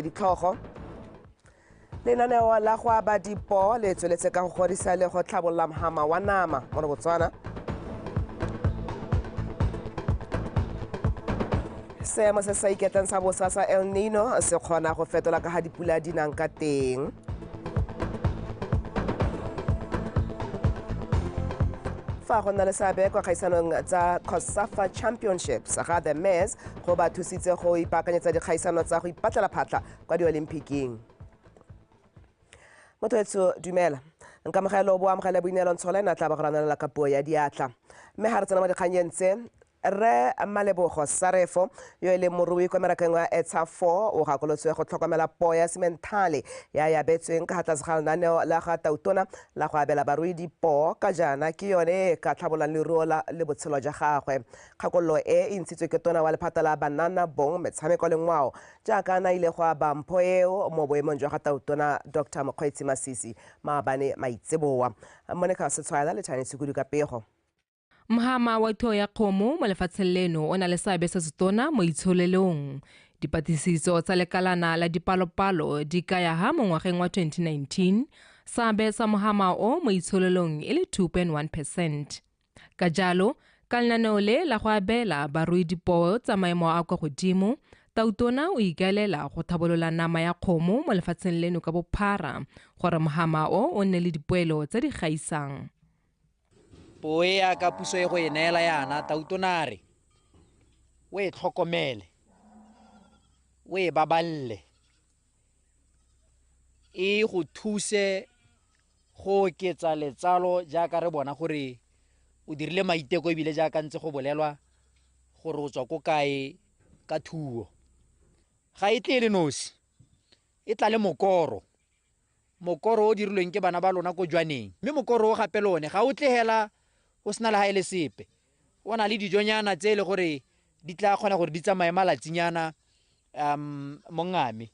Ditlhogo lenaneo la go aba dipoo le tsweletse ka go godisa le go tlhabolola mhama wa nama mo Botswana. Seemo se sa iketlang sa bosa sa El Nino se kgona go fetola ka ga dipula di nang ka teng. Fa go nna le seabe kwa kgaisanong tsa COSAFA Championships ga The Mares go ba thusitse go ipaakanyetsa dikgaisano tsa go ipatlela phatlha kwa di-Olympiking. Motho etsho dumela, nkamogelo bo amogele boineelo ntshola ena tla ba go ranelela ka puo ya diatla. Mme ga re tsena mo dikgannyeng tse, Rre Malebogo Sarefo yo e leng morui kwa merakeng wa Etsha 4 o gakolotswe go tlhokomela poo ya sementhale ya yabetsweng ka tlase ga lenaneo la ga Tautona la go abela barui dipoo ka jaana ke yone e ka tlhabolang leruo le botshelo jwa gagwe. Kgakololo e e ntshitswe ke tona wa lephata la banana bong metshameko le ngwao jaaka a na ile go aba mpho eo mo boemong jwa ga Tautona Dr. Mokgweetsi Masisi maabane maitseboa. Monica Setshwaela le Thane Tshukudu ka pego. Mhama wa thuo ya kgomo mo lefatsheng leno o na le seabe se setona mo itsholelong. Dipatlisiso tsa lekalana la dipalopalo di kaya ha mo ngwageng wa 2019 seabe sa mohama o mo itsholelong e le 2.1%. Ka jalo, ka lenaneo le la go abela barui dipoo tsa maemo a kwa godimo, Tautona o ikaelela go tlhabolola nama ya kgomo mo lefatsheng leno ka bophara gore mohama o o nne le dipoelo tse di gaisang. Poo e ya ka puso e go e neela yana, Tautona a re o e tlhokomele, o e baballe, e go thuse go oketsa letsalo jaaka re bona gore o dirile maiteko ebile jaaka ntse go bolelwa gore o tswa ko kae ka thuo. Ga e tle e le nosi, e tla le mokoro. Mokoro o dirilweng ke bana ba lona ko jwaneng. Mme mokoro o gape le one ga o tle hela o sena le ha e le sepe. O na le dijonyana tse e le gore di tla kgona gore di tsamaye malatsinyana mongame.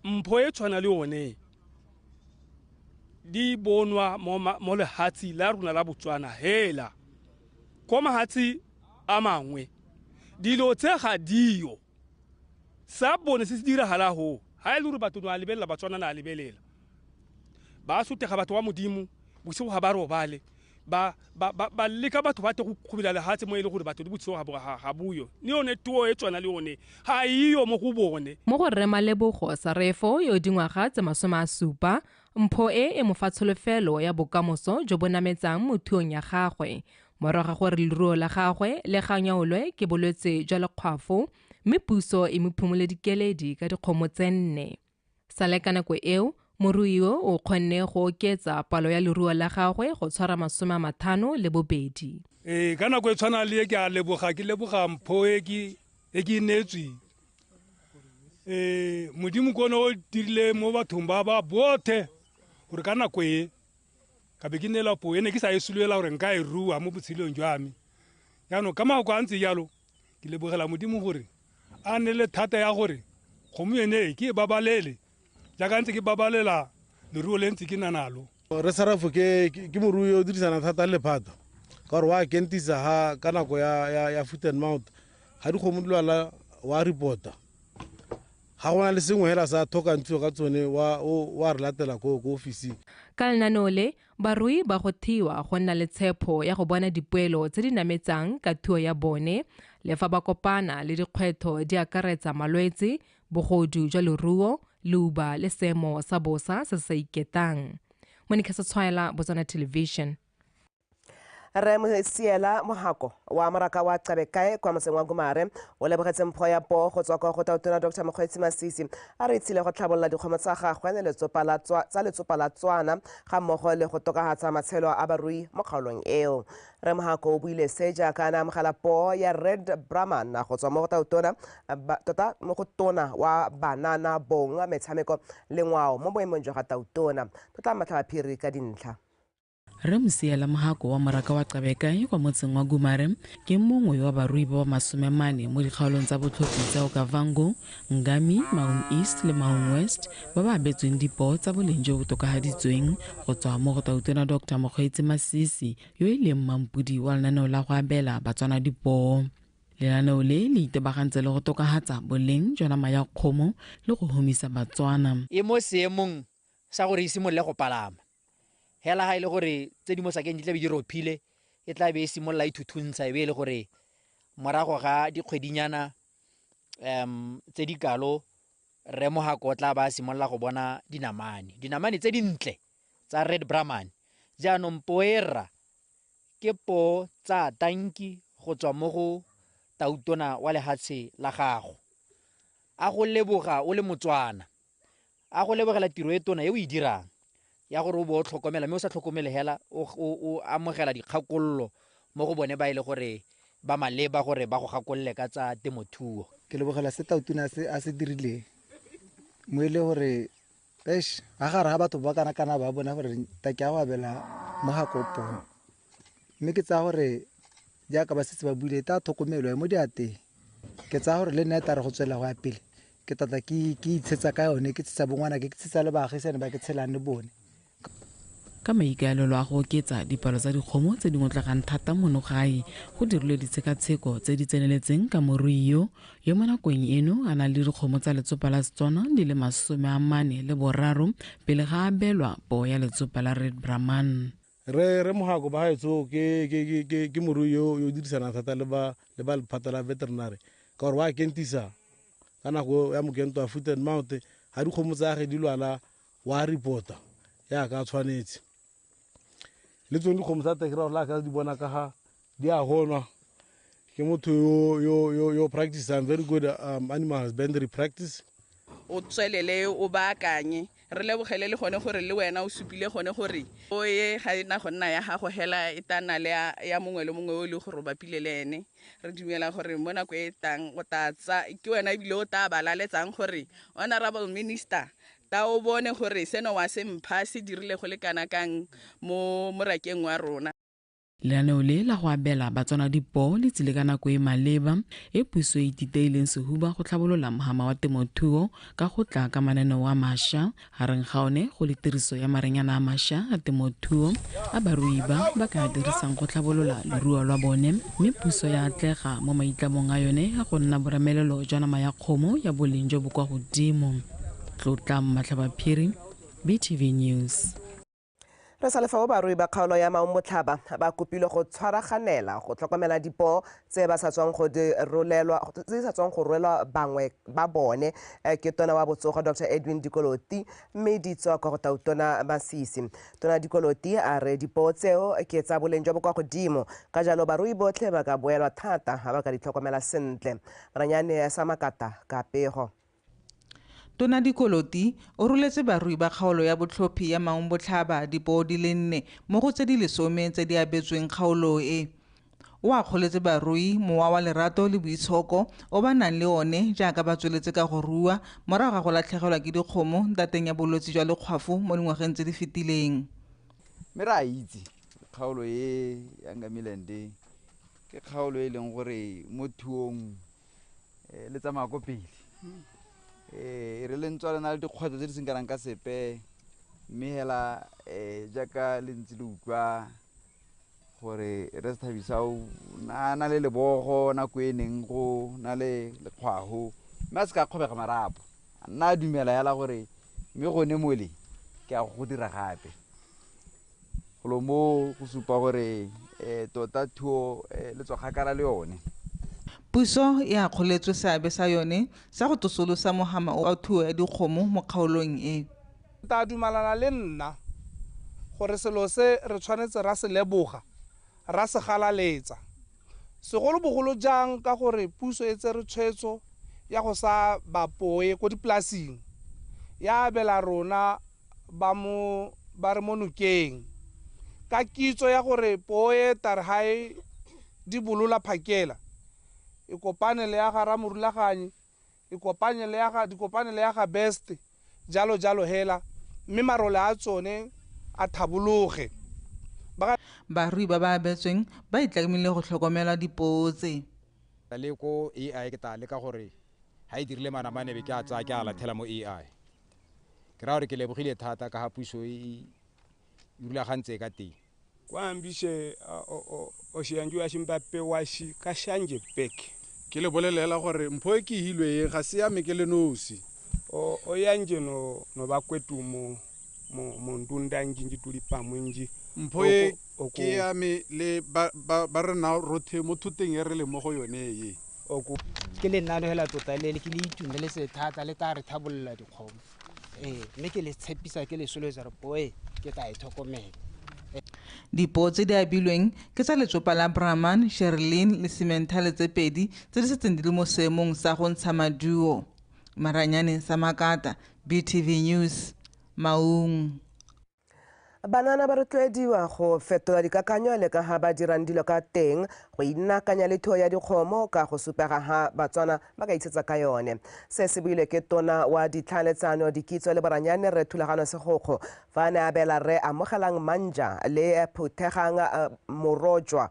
Mpho e tshwana le one di bonwa mo lehatshe la rona la Botswana hela. Ko mahatshe a mangwe dilo tse ga dio. Sa bone se se diragala ho, ha e le gore batho no a lebelela Batswana na a lebelela. Ba sotega batho ba Modimo, bosigo ga ba robale. Ba leka batho ba te go khubela lehatshe mo e le gore batho di botshelo ga boyo. Le yone tuo e tswana le yone ga iyo mo go bone. Mo go Rre Malebogo Sarefo yo dingwaga tse 70, mpho e e mo fa tsholofelo ya bokamoso jo bo nametsang mo thuong ya gagwe. Morago ga gore leruo la gagwe le ganyaolwe ke bolwetse jwa lekgwafo, mme puso e mo phumole dikeledi ka dikgomo tse 4. Sale ka nako eo, morui yo o kgonne go oketsa palo ya leruo la gagwe go tshwara 52. Ka nako e tshwana le e ke a leboga, ke leboga mpho e ke e neetsweng. Modimo ke one o dirile mo bathong ba ba bothe gore ka nako e ka be ke neela poo e ne ke sa e solofela gore nka e rua mo botshelong jwa me. Jaanong ka mafoko a ntse jalo, ke lebogela Modimo gore a nne le thata ya gore kgomo ene e ke e babalele jaaka ntse ke babalela leruo le ntse ke na nalo. Rre Sarafo ke morui yo o dirisana thata le lephata ka gore wa kentisa ha ka nako ya foot and mouth ga dikgomo di lwala wa reporta. Ga gona le sengwe hela sa thokantsho ka tsone wa re latela ko ofising. Ka lenaneo le, barui ba go thiwa go nna le tshepo ya go bona dipoelo tse di nametsang ka thuo ya bone le fa ba kopana le dikgwetlho di akaretsa malwetse, bogodu jwa leruo, leuba le seemo sa bosa se se sa iketlang. Monica Setshwaela, Botswana Television. Rre Mosiela Mohako wa moraka wa Qabekae kwa motseng wa Gumare o lebogetse mpho ya poo go tswa kwa go Tautona Dr. Mokgweetsi Masisi a re itshile go tlhabolola dikgomo tsa gagwe le tsa letsopa la Tswana ga mmogo le go tokafatsa matshelo a barui mo kgaolong eo. Rre Mohako o buile se jaaka a ne a amogela poo ya Red Brahman go tswa mo go Tautona, tota mo go tona wa banana bong metshameko le ngwao mo boemong jwa ga Tautona. Tota Matlhabaphiri ka dintlha. Rre Mosiela Mohako wa moraka wa Qabekae kwa motseng wa Gumare ke mongwe wa barui ba ba 40 mo dikgaolong tsa botlhophi tsa Okavango, Ngami, Maun East le Maun West ba ba abetsweng dipoo tsa boleng jo bo tokafaditsweng go tswa mo go Tautona Dr. Mokgweetsi Masisi yo e leng mampodi wa lenaneo la go abela Batswana dipoo. Lenaneo le le itebagantse le go tokafatsa boleng jwa nama ya kgomo le go humisa Batswana. E mo seemong sa gore e simolole go palama hela ga e le gore tse di mo sakeng di tla be di rophile, e tla be e simolola e thuthuntsha, e be e le gore morago ga dikgwedinyana tse di kalo Rre Mohako o tla ba simolola go bona dinamane tse dintle tsa Red Brahman. Jaanong poo e rra ke poo tsa tanki go tswa mo go tautona wa lehatshe la gago. A go leboga o le Motswana, a go lebogela tiro e tona e o e dirang ya gore o bo o tlhokomela, mme o sa tlhokomele hela o amogela dikgakololo mo go bone ba e le gore ba maleba gore ba go gakolole ka tsa temothuo. Ke lebogela se tautona a se dirileng mo e le gore eish ga gare ga batho ba kana-kana ba bona gore ta ke a go abela Mohako poo, mme ke tsaya gore jaaka ba setse ba buile ta tlhokomelo mo diateng. Ke tsaya gore le nna e tla re go tswelela go ya pele ke tata ke itshetsa ka yone, ke tshetsa bongwana ke tshetsa le baagisane ba ke tshelang le bone. Ka maikaelelo a go oketsa dipalo tsa dikgomo tse di ngotlegang thata mono gae, go dirilwe ditshekatsheko tse di tseneletseng ka morui yo mo nakong eno a nang le dikgomo tsa letsopa la Setswana di le 43 pele ga abelwa poo ya letsopa la Red Brahman. Re Mohako ba gaetsho ke morui yo dirisanang thata le ba lephata la veterinary, ka gore wa kentisa ka nako ya mokento wa foot and mouth, ga dikgomo tsa gage di lwala wa reporta yaka tshwanetse. Le tsone dikgomo tsa teng ke ra ka di bona ka ga di a gonwa. Ke motho yo practicang very good animal husbandry practice. O tswelele o baakanye, re lebogele le gone gore le wena o supile gone gore o e ga ena go nna ya gago hela e tla nna le ya mongwe le mongwe o e le gore o bapile le ene. Re dumela gore mo nako e tlang o tla tsa ke wena ebile o tla ba laletsang gore honorable minister ta o bone gore seno wa se mpha se dirile go le kana kang mo morakeng wa rona. Lenaneo le la go abela Batswana dipoo le tsile ka nako e maleba e puso e ititeileng sehuba go tlhabolola mohama wa temothuo ka go tla ka mananeo a mašwa, gareng ga one go le tiriso ya marenyana a mašwa a temothuo a barui ba ka dirisang go tlhabolola leruo lwa bone, mme puso ya atlega mo maitlamong a yone a go nna boremelelo jwa nama ya kgomo ya boleng jo bo kwa godimo. Tlotla Matlhabaphiri, BTV News. Re sa lefa barui ba kgaolo ya Maun Botlhaba ba kopilwe go tshwaraganela go tlhokomela dipoo tse ba sa tswang go di rolelwa, tse di sa tswang go rolelwa bangwe ba bone ke tona wa botsogo Dr Edwin Dikoloti, mme di tswa kwa go tautona Masisi. Tona Dikoloti a re dipoo tseo ke tsa boleng jo bo kwa godimo, ka jalo barui botlhe ba ka boelwa thata ga ba ka di tlhokomela sentle. Maranyane sa Makata ka pego. Tona Dikoloti o roletse barui ba kgaolo ya botlhophi ya Maun Botlhaba dipoo di le 4 mo go tse di 10 tse di abetsweng kgaolo e. O akgoletse barui mowa wa lerato le boitshoko o ba nang le one jaaka ba tsweletse ka go rua morago ga go latlhegelwa ke dikgomo ntateng ya bolwetse jwa lekgwafo mo dingwageng tse di fetileng. Mme re a itse kgaolo e ya Ngamiland ke kgaolo e leng gore mo thuong le tsamaya ko pele. Re le ntswa le na le dikgwetlho tse di seng kanang ka sepe, mme hela jaaka le ntse le utlwa gore re Thabisa o na le lebogo nako e neng go na le lekgwago, mme a se ka kgobega marapo, a nna a dumela hela gore mme gone mole ke a go dira gape. Golo mo go supa gore tota thuo le tswa kgakala le yone. Puso e akgoletswe seabe sa yone sa go tsosolosa mohama wa thuo ya dikgomo mo kgaolong e. Ta dumalana le nna gore selo se re tshwanetse ra se leboga, ra se galaletsa, segolobogolo jang ka gore puso e tsere tshwetso ya go sa bapoe ko dipolasing, ya abela rona ba re mo nokeng ka kitso ya gore poo e tare ga e di bolola phakela e kopane le ya ga Ramorulaganyi, e kopane le ya ga dikopane le ya ga Best, jalo jalo hela, mme marole a tsone a thabologe. Barui ba ba abetsweng ba itlamile go tlhokomela dipoo tse. Le ko AI ke tla leka gore ha e dirile manamane be ke a tsaya ke a lathela mo AI. Ke ra gore ke lebogile thata ka ga puso e rulagantse ka teng. Kwambishe oshiyanju ya Mbappe washi kashanje peke. Ke le bolelela gore mpho e ke hilwe ga se ya me ke le nosi. O yanje no no bakwetu mu mu ndunda njinji tuli pamwe nji. Mpho e ke ya me le ba re na rothe mo thoteng e re le mo go yone e. Ke le nna hela tota le ke le itumeletse thata le tla re thabolola dikgomo. Mme ke le tshepisa ke le solowetsa gore poo e ke tla e tlhokomela. Dipoo tse di abilweng ke tsa letsopa la Brahman, Sherlyn le Simmental tse pedi tse di setseng di le mo seemong sa go ntsha maduo. Maranyane Samakata, BTV News, Maung. Banana ba rotloediwa go fetola dikakanyo le ka ha ba dirang dilo ka teng go inaakanya le thuo ya dikgomo ka go supega ha Batswana ba ka itshetsa ka yone. Se se builwe ke tona wa ditlhaeletsano, dikitso le boranyane Rre Thulagano Segokgo fa a ne a abela Rre Amogelang Manja le Phuthegang Morojwa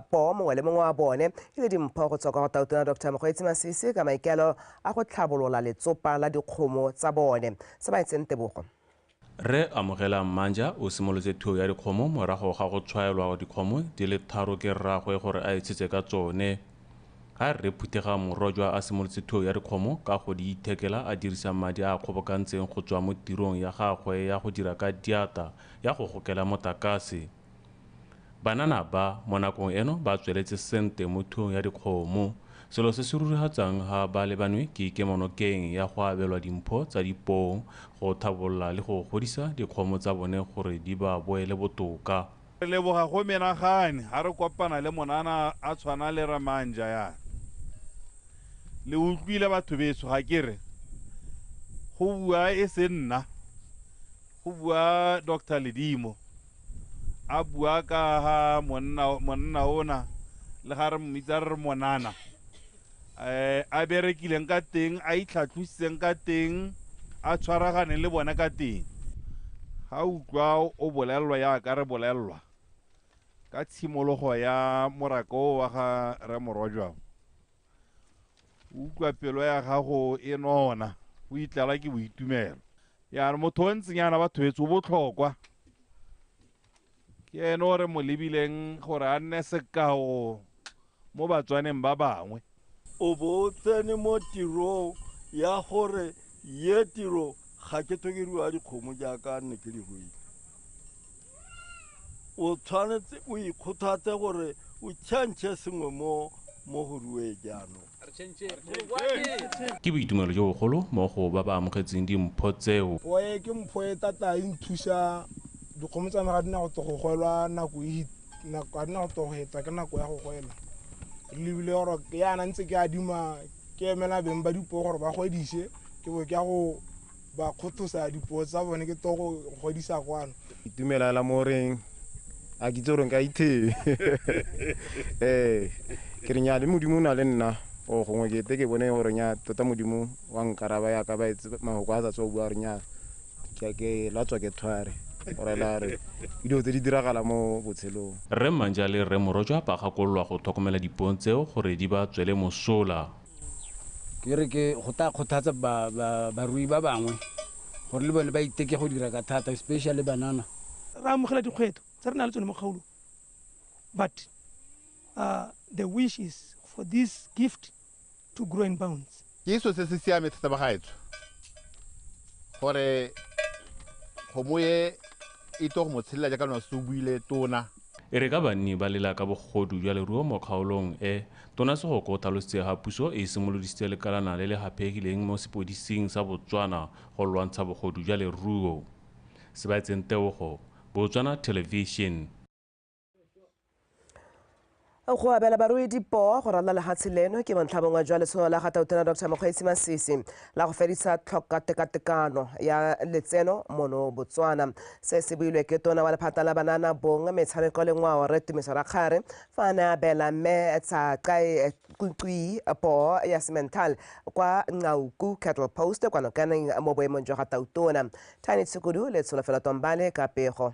poo mongwe le mongwe wa bone e le dimpho go tswa kwa go Tautona Dr. Mokgweetsi Masisi ka maikaelelo a go tlhabolola letsopa la dikgomo tsa bone. Se ba etseng tebogo. Rre Amogelang Manja o simolotse thuo ya dikgomo morago ga go tshwaelwa dikgomo di le 3 ke rraagwe gore a itshetse ka tsone. Ga Rre Phuthega Morojwa a simolotse thuo ya dikgomo ka go di ithekela a dirisa madi a a kgobokantseng go tswa mo tirong ya gagwe ya go dira ka diata ya go gokela motlakase. Banana ba mo nakong eno ba tsweletse sente mo thuong ya dikgomo. Selo se se rurifatsang ha ba lebanwe ke kemonokeng ya go abelwa dimpho tsa dipoo go tlhabolola le go godisa dikgomo tsa bone gore di ba boele botoka. Re leboga go menagane ha re kopana le monana a tshwana le Ramanja yana. Le utlwile batho beso ga ke re go bua e se nna, go bua Dr. Ledimo a bua ka ha monna ona le ga re mmitsa re monana. A berekileng ka teng, a itlhatlositseng ka teng, a tshwaraganeng le bona ka teng. Ga utlwa o bolellwa yaka re bolellwa ka tshimologo ya morako wa ga Rre Morojwa, o utlwa pelo ya gago e nona, o itlala ke boitumelo. Yaanong motho o ntseng yana batho betsho o botlhokwa, ke ene o re mo lebileng gore a nne sekao mo Batswaneng ba bangwe. O bo o tsene mo tirong ya gore ye tiro ga ke tlhoke rua dikgomo jaaka nne ke di ruile. O tshwanetse o ikgothatse gore o change sengwe mo go rueng jaanong. Ke boitumelo jo bogolo mo go ba ba amogetseng dimpho tseo. Poo e ke mpho e tata e nthusa dikgomo tsa me ga di na go go gwelwa nako e ga di na go go hetwa ke nako ya go gwela. Re lebile gore yana ntse ke adima ke emela beng ba dipoo gore ba gwedise, ke bo ke ya go ba kgothosa dipoo tsa bone ke to go gwedisa kwano. Itumela la mo reng a ke itse gore nka itheng. Ke re nya le Modimo o na le nna, o gongwe ke ete ke bone gore nya tota Modimo wa nkaraba yaka ba etse mahoko a sa tswa bua gore nya ke latswa ke thware. Gore la re dilo tse di diragala mo botshelong. Rre Manja le Rre Morojwa ba gakololwa go tlhokomela dipoo tseo gore di ba tswele mosola. Ke re ke go tla kgothatsa barui ba bangwe gore le bone ba iteke go dira ka thata, especially banana. Re amogela dikgwetlho tse re nang le tsone mo kgaolong, but the wish is for this gift to grow in bounds. Ke so se se siame thata bagaetsho gore kgomo e e tlo go mo tshelela jaaka lona se o buile tona. E re ka banni ba lela ka bogodu jwa leruo mo kgaolong e, Tona Segokgo o tlhalositse ha puso e simolodisitse lekalana le le haphegileng mo sepodising sa Botswana go lwantsha bogodu jwa leruo. Sebaetseng Tebogo, Botswana Television. Go abela barui dipoo go ralala lehatshe leno ke bontlhabongwe jwa letsholo la ga Tautona Dr. Mokgweetsi Masisi la go fedisa tlhokatekatekano ya letseno mono Botswana. Se se builwe ke tona wa lephata la banana bong metshameko le ngwao Rre Tumiso Rakgare fa a ne a abela mme Tsaqai Kuqui poo ya Simmental kwa Ngauku Cattle Post kwa Nokaneng mo boemong jwa ga Tautona. Tiny Tshukudu le Tsholofelo Tombale ka pego.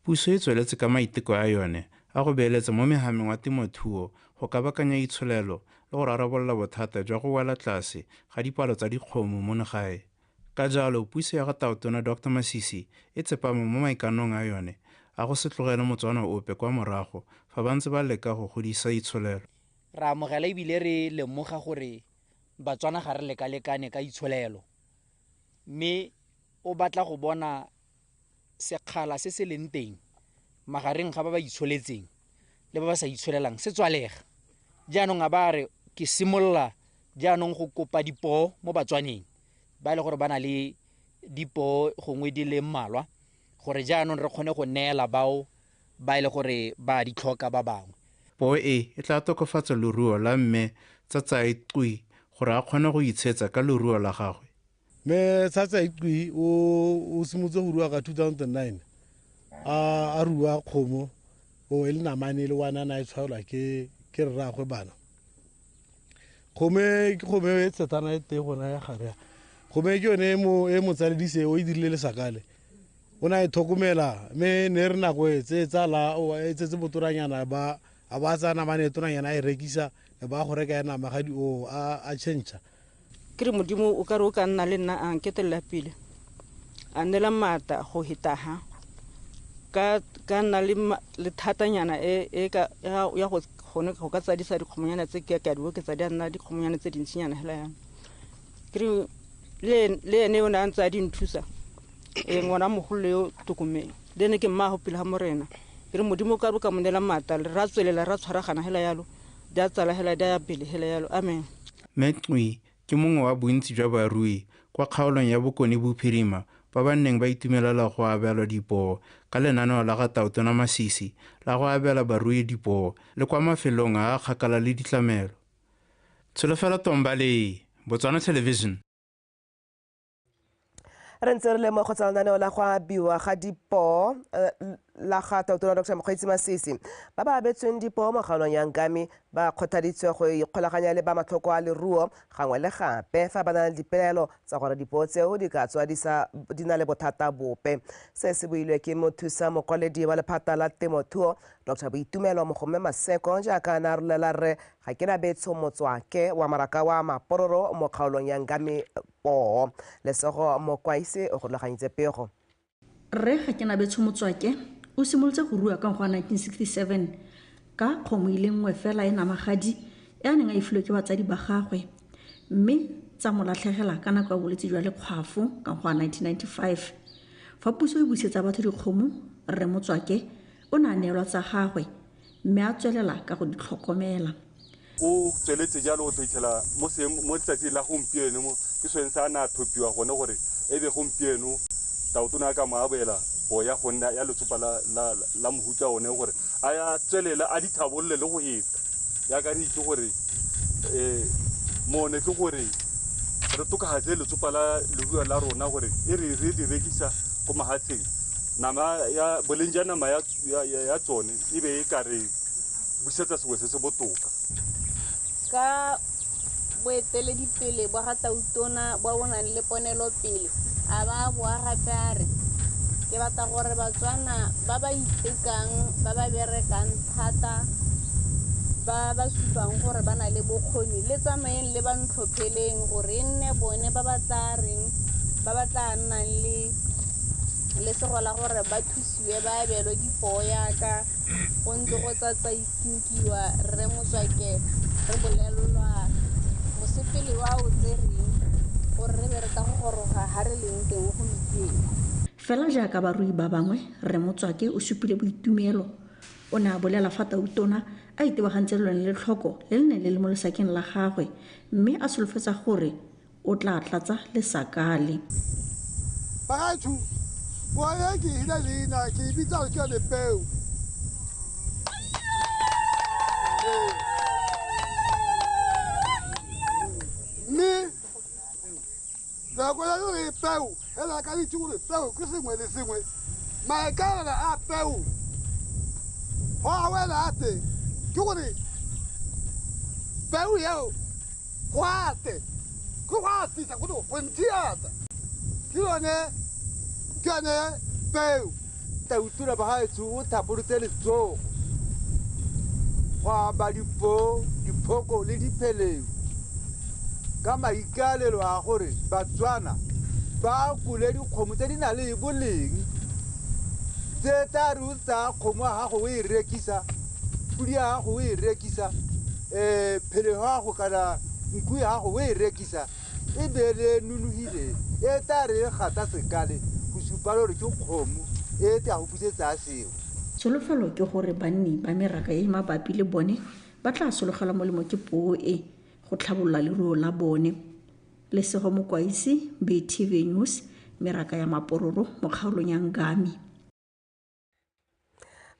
Puso e tsweletse ka maiteko a yone a go beeletsa mo mehameng wa temothuo go kabakanya itsholelo le go rarabolola bothata jwa go wela tlase ga dipalo tsa dikgomo mo gae. Ka jalo puso ya ga Tautona Dr. Masisi e tsepame mo maikanong a yone a go se tlogele Motswana ope kwa morago fa ba ntse ba leka go godisa itsholelo. Re amogela ebile re lemoga gore Batswana ga re lekalekane ka itsholelo, mme o batla go bona sekgala se se leng teng magareng ga ba ba itsholetseng le ba ba sa itsholelang se tswalega. Jaanong a ba re ke simolola jaanong go kopa dipoo mo Batswaneng ba e le gore ba na le dipoo gongwe di le mmalwa, gore jaanong re kgone go neela bao ba e le gore ba di tlhoka ba bangwe. Poo e e tla tokafatsa leruo la mme Tsatsai Qwi gore a kgone go itshetsa ka leruo la gagwe. Mme Tsatsai Qwi o simolotse go rua ka 2009, a rua kgomo o e le namane e le wana a e tshwaelwa ke rraagwe bana. Kgomo ke kgomo e tshetana e teng gona ya gare. Kgomo ke yone e mo tsaledise o e dirile lesakale. O ne a e tlhokomela mme ne re nako e tse tsala o e tsetse botoranyana ba a ba tsaya namane e tonanyana a e rekisa ba go reka ya namagadi o a change. Ke re Modimo o ka re o ka nna le nna a nketelela pele, a nnela maatla go heta ha ka nna le thatanyana e ka ya go gone go ka tsadisa dikgomonyana tse ke ka di oketsa di a nna dikgomonyana tse dintsinyana hela yana. Ke re le ene o ne a ntse a di nthusa, ngwana mogolo yo tokomeng le ene ke mmaago pele ga Morena. Ke re Modimo o ka re o ka mo neela maatla ra tswelela ra tshwaragana hela yalo, di a tsala hela di a ya pele hela yalo. Amen. Mme Qwi ke mongwe wa bontsi jwa barui kwa kgaolong ya Bokone Bophirima ba ba neng ba itumelela go abelwa dipoo ka lenaneo la ga Tautona Masisi la go abela barui dipoo le kwa mafelong a a kgakala le ditlamelo. Tsholofelo Tombale, Botswana Television. Re ntse re le mo go tsa lenaneo la go abiwa ga dipoo la ga Tautona Dr. Mokgweetsi Masisi. Ba ba abetsweng dipoo mo kgaolong ya Ngami ba kgothaditswe go ikgolaganya le ba matlhoko a leruo gangwe le gape fa ba na le dipelaelo tsa gore dipoo tseo di ka tswa di na le bothata bope. Se se builwe ke mothusa mokwaledi wa lephata la temothuo Dr. Boitumelo Mogome Maseko jaaka a ne a rolela rre Gakenabetsho Motswake wa maraka wa Mapororo mo kgaolong ya Ngami poo. Lesego Mokwaise o golagantse pego. Rre Gakenabetsho Motswake o simolotse go rua ka ngwaga 1967 ka kgomo e le nngwe fela e namagadi e a neng a e filwe ke batsadi ba gagwe, mme tsa mo latlhegela ka nako ya bolwetse jwa lekgwafo ka ngwaga 1995. Fa puso e busetsa batho dikgomo, Rre Motswake o ne a neelwa tsa gagwe mme a tswelela ka go di tlhokomela. O tsweletse jalo go fitlhela mo letsatsing la gompieno mo ke sone sa na thopiwa gone gore e be gompieno Tautona ka mo abela poo ya go nna ya letsopa la mohuta one gore a ya tswelela a di thabolole le go heta. Jaaka re itse gore mone ke gore re tokafatse letsopa la leruo la rona gore e re re di rekisa ko mahatsheng, nama ya boleng jwa nama ya tsone e be e ka re busetsa sengwe se se botoka. Ka boeteledipele bwa ga Tautona bo bo nang le ponelopele, a ba boa gape a re ke batla gore Batswana ba ba itekang, ba ba berekang thata, ba ba supang gore ba na le bokgoni, le tsamaeng le ba ntlhopheleng gore e nne bone ba ba tla reng, ba ba tla nnang le lesego la gore ba thusiwe ba abelwe dipoo yaka go ntse go tsatsaikinkiwa. Rre Motswake re bolelelwa mosepele wa o tsereng gore re be re tla go goroga ha re leng teng gompieno. Fela jaaka barui ba bangwe, Rre Motswake o supile boitumelo. O ne a bolela fa Tautona a itebagantse le lone letlhoko le le neng le le mo lesakeng la gagwe, mme a solofetsa gore o tla tlatsa lesakale. Bagaetsho, poo e ke hile leina ke e bitsa gore ke yone peo. Mme nako ya gore peo hela ka itse gore peo ke sengwe le sengwe, maikaelelo a peo go a wela a teng ke gore peo eo go ate ke go atisa go nthiatsa ke yone peo. Tautona bagaetsho o thapolotse letsogo go aba dipoo, diphoko le dipheleu ka maikaelelo a gore Batswana ba kule dikgomo tse di nang le boleng, tse tla re o tsaya kgomo ya gago o e rekisa, podi ya gago o e rekisa, Phele ga go kana nku ya gago o e rekisa e be le nonogile e tla re gata sekale go supa gore ke kgomo e tla go busetsa seo. Tsholofelo ke gore banni ba meraka e mabapi le bone ba tla sologelwa molemo ke poo e go tlhabolola leruo la bone. Lesego Mokwaisi, BTV News, meraka ya Mapororo mo kgaolong ya Ngami.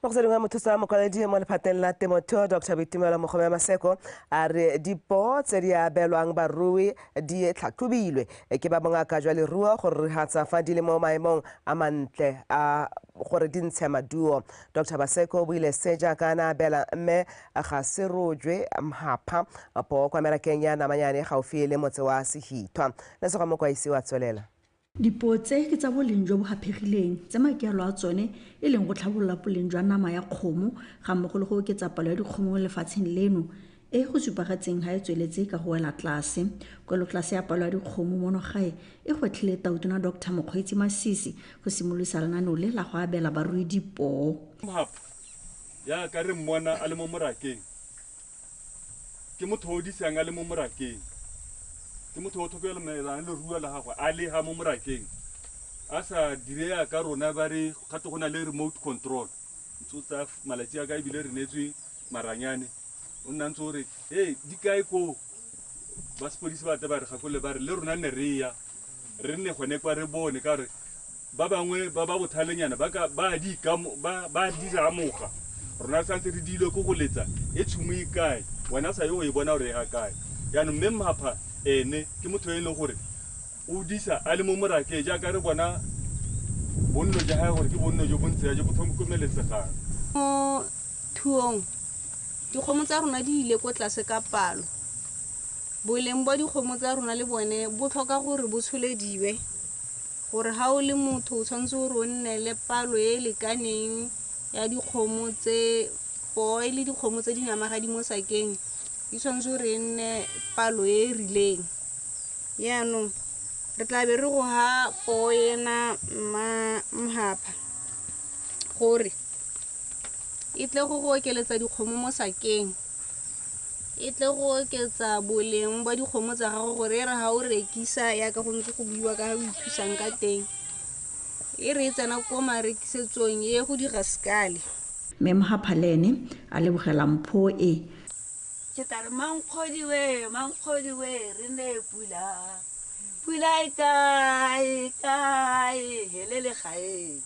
Mo go tse dingwe, mothusa mokwaledi mo lephateng la temothuo Dr Boitumelo Mogome Maseko a re dipoo tse di abelwang barui di tlhatlhobilwe ke ba bongaka jwa leruo go rurihatsa fa di le mo maemong a mantle a gore di ntshe maduo. Dr Maseko o buile se jaaka a ne a abela mme ga se rojwe mhapha poo kwa merakeng ya Namanyane gaufi le motse wa Sehithwa. Lesego Mokwaisi wa tswelela. Dipoo tse ke tsa boleng jo bo haphegileng tse maikaelelo a tsone e leng go tlhabolola boleng jwa nama ya kgomo ga mmogo le go oketsa palo ya dikgomo mo lefatsheng leno e go supagetseng ga e tsweletse ka go wela tlase. Kwelotlase ya palo ya dikgomo mono gae e gwetlhile Tautona Dr Mokgweetsi Masisi go simolodisa lenaneo le la go abela barui dipoo. Mhapha jaaka re mmona a le mo morakeng, ke motho o disang a le mo morakeng, ke motho o tlhokomelang leruo la gagwe a le ha mo morakeng, a sa dire ka rona ba re gato go na le remote control. Ntse o tsaya malatsi a ka ebile re neetswe maranyane, o nna ntse o re hey di kae koo, ba sepodisi ba tle ba re gakolole ba re le rona ne re ya re nne gone kwa re bone, ka gore ba bangwe ba ba bothalenyana ba ka ba di ka ba dira amoga, rona re santse re dile ko go letsa e tshimo e kae, wena sa yo o e bona gore e ga kae. Jaanong mme Mhapha ene ke motho e leng gore o disa a le mo morakeng, jaaka re bona bonno ja gagwe gore ke bonno jo bo ntse jo bo tlhokomelesegang. Mo thuong dikgomo tsa rona di ile ko tlase ka palo, boleng ba dikgomo tsa rona le bone bo tlhoka gore bo tsholediwe, gore ga o le motho o tshwanetse gore o nne le palo e e lekaneng ya dikgomo tse poo e le dikgomo tse di namagadi mo sakeng, di tshwanetse gore e nne palo e e rileng. Jaanong re tla be re go ha poo ena Mhapha gore e tle go go okeletsa dikgomo mo sakeng, e tle go oketsa boleng ba dikgomo tsa gago gore e re ga o rekisa yaka go ntse go buiwa ka ga o ithusang ka teng, e re e tsena ko marekisetsong e go dira sekale. Mme Mhapha le ene a lebogela mpho e. Ke tla re mankgodiwe, mankgodiwe re ne pula, pula e kae kae helele gae,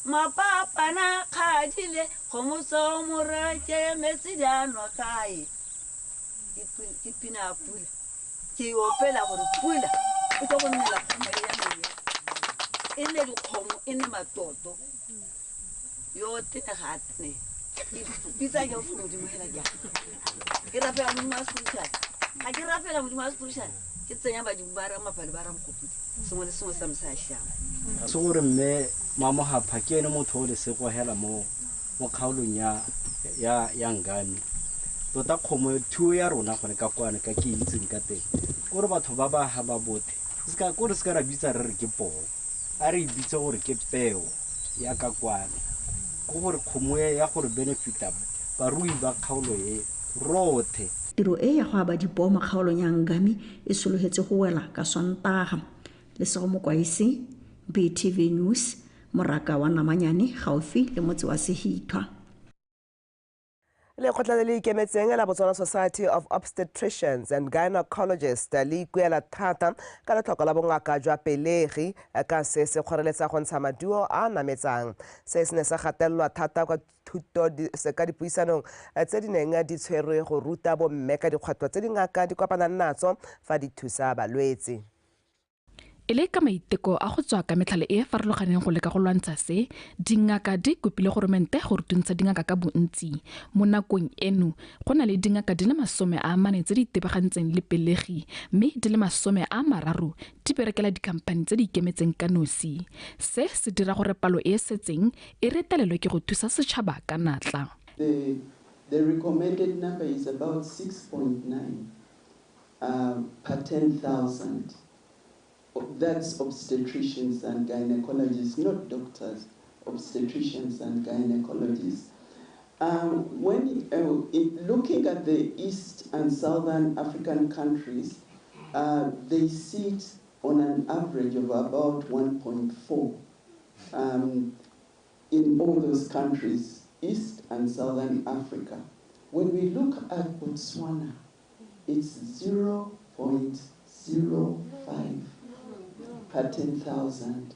mapapana kgadile kgomo tso morake metsi di a nwa kae. Ke pina ya pula, ke e opela gore pula e tlo go nnela kgomo e ya me, e nne dikgomo e nne matoto yo tene ga a tene. Pitsa ke go Modimo hela ke. Ke rapela Modimo wa sepodisane, ga ke rapela Modimo wa sepodisane ke tsenya badimo ba Ramapale ba Ramokgopodi, sengwe le sengwe sa me sa siama. Se gore mme Mamohapha ke ene motho o lesego hela mo kgaolong ya Ngami. Tota kgomo thuo ya rona gone ka kwane ka ke itseng ka teng, kore batho ba ba ha ba bothe kore se ka ra bitsa re re ke poo, a re bitse gore ke peo ya ka kwane, ke gore kgomo e ya gore benefita barui ba kgaolo e rothe. Tiro e ya go aba dipoo mo kgaolong ya Ngami e sologetse go wela ka Sontaga. Lesego Mokwaisi, BTV News, moraka wa Namanyane gaufi le motse wa Sehithwa. Lekgotla le le ikemetseng la Botswana Society of Obstetricians and Gynecologists le ikuela thata ka letlhoko la bongaka jwa pelegi ka se se kgoreletsa go ntsha maduo a nametsang. Se se ne sa gatelelwa thata kwa thuto ka dipuisanong tse di neng di tshwerwe go ruta bomme ka dikgwetlho tse dingaka di kopanang natso fa di thusa balwetse. E le ka maiteko a go tswa ka metlhale e e farologaneng go leka go lwantsha se, dingaka di kopile goromente go rutuntsha dingaka ka bontsi. Mo nakong eno go na le dingaka di le 40 tse di itebagantseng le pelegi, mme di le 30 di berekela dikhamphani tse di ikemetseng ka nosi. Se se dira gore palo e e setseng e retelelwe ke go thusa setšhaba ka natla. The recommended number is about 6.9 per 10,000. That's obstetricians and gynecologists, not doctors, obstetricians and gynecologists. When looking at the East and Southern African countries, they sit on an average of about 1.4 in all those countries, East and Southern Africa. When we look at Botswana, it's 0.05 per 10,000.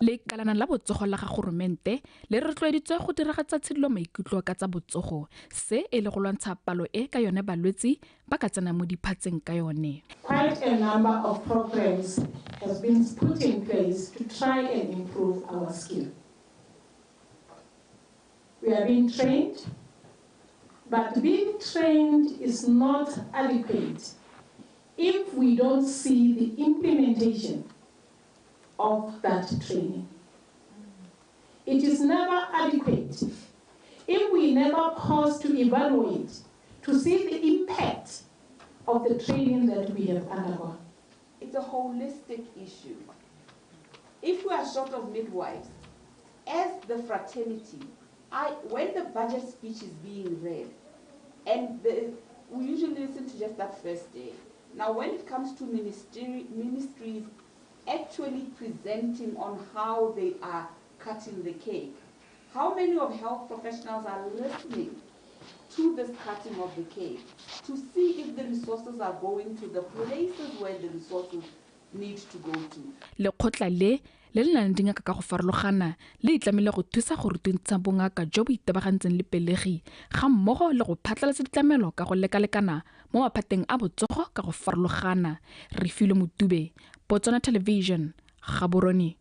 Lekalana la botsogo la ga goromente le rotloeditswe go diragatsa tshidilo maikutlo ka tsa botsogo se e le go lwantsha palo e ka yone balwetse ba ka tsena mo diphatseng ka yone. Quite a number of programs has been put in place to try and improve our skill. We are being trained, but being trained is not adequate if we don't see the implementation of that training. It is never adequate if we never pause to evaluate, to see the impact of the training that we have undergone. It's a holistic issue. If we are short of midwives, as the fraternity, when the budget speech is being read, and we usually listen to just that first day. Now, when it comes to ministries actually presenting on how they are cutting the cake, how many of health professionals are listening to this cutting of the cake to see if the resources are going to the places where the resources need to go to? Lekgotla le le nang dingaka ka go farologana le itlamile go thusa go rutuntsha bongaka jo bo itebagantseng le pelegi ga mmogo le go phatlalatsa ditlamelo ka go lekalekana mo maphateng a botsogo ka go farologana. Refilwe Motube, Botswana Television, Gaborone.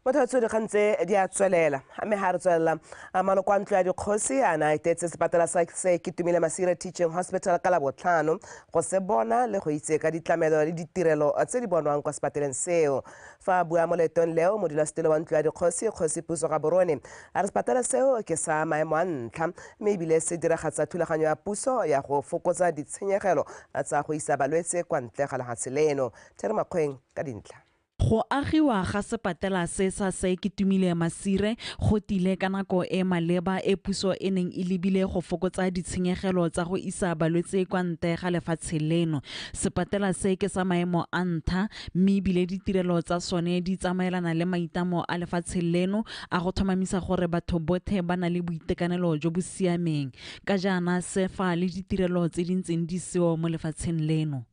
Motho tse dikgang tse di a tswelela mme ha re tswelela maloko a ntlo ya dikgosi a na etetse sepatela sa se Ketumile Masire Teaching Hospital ka Labotlhano go se bona le go itse ka ditlamelo le ditirelo tse di bonwang kwa sepateleng seo. Fa a bua mo leetong leo, modulasetilo wa ntlo ya dikgosi, Kgosi Puso Gaborone, a re sepatela seo ke sa maemo a ntlha mme ebile se diragatsa thulaganyo ya puso ya go fokotsa ditshenyegelo tsa go isa balwetse kwa ntle ga lefatshe leno. Theri Makgweng ka dintlha. Go agiwa ga sepatela se sa se Ketumile Masire go tile ka nako e maleba e puso e neng e lebile go fokotsa ditshenyegelo tsa go isa balwetse kwa ntle ga lefatshe leno. Sepatela se ke sa maemo a ntlha mme ebile ditirelo tsa sone di tsamaelana le maitamo a lefatshe leno a go tlhomamisa gore batho botlhe ba na le boitekanelo jo bo siameng. Ka jaana se fa le ditirelo tse di ntseng di seo mo lefatsheng leno.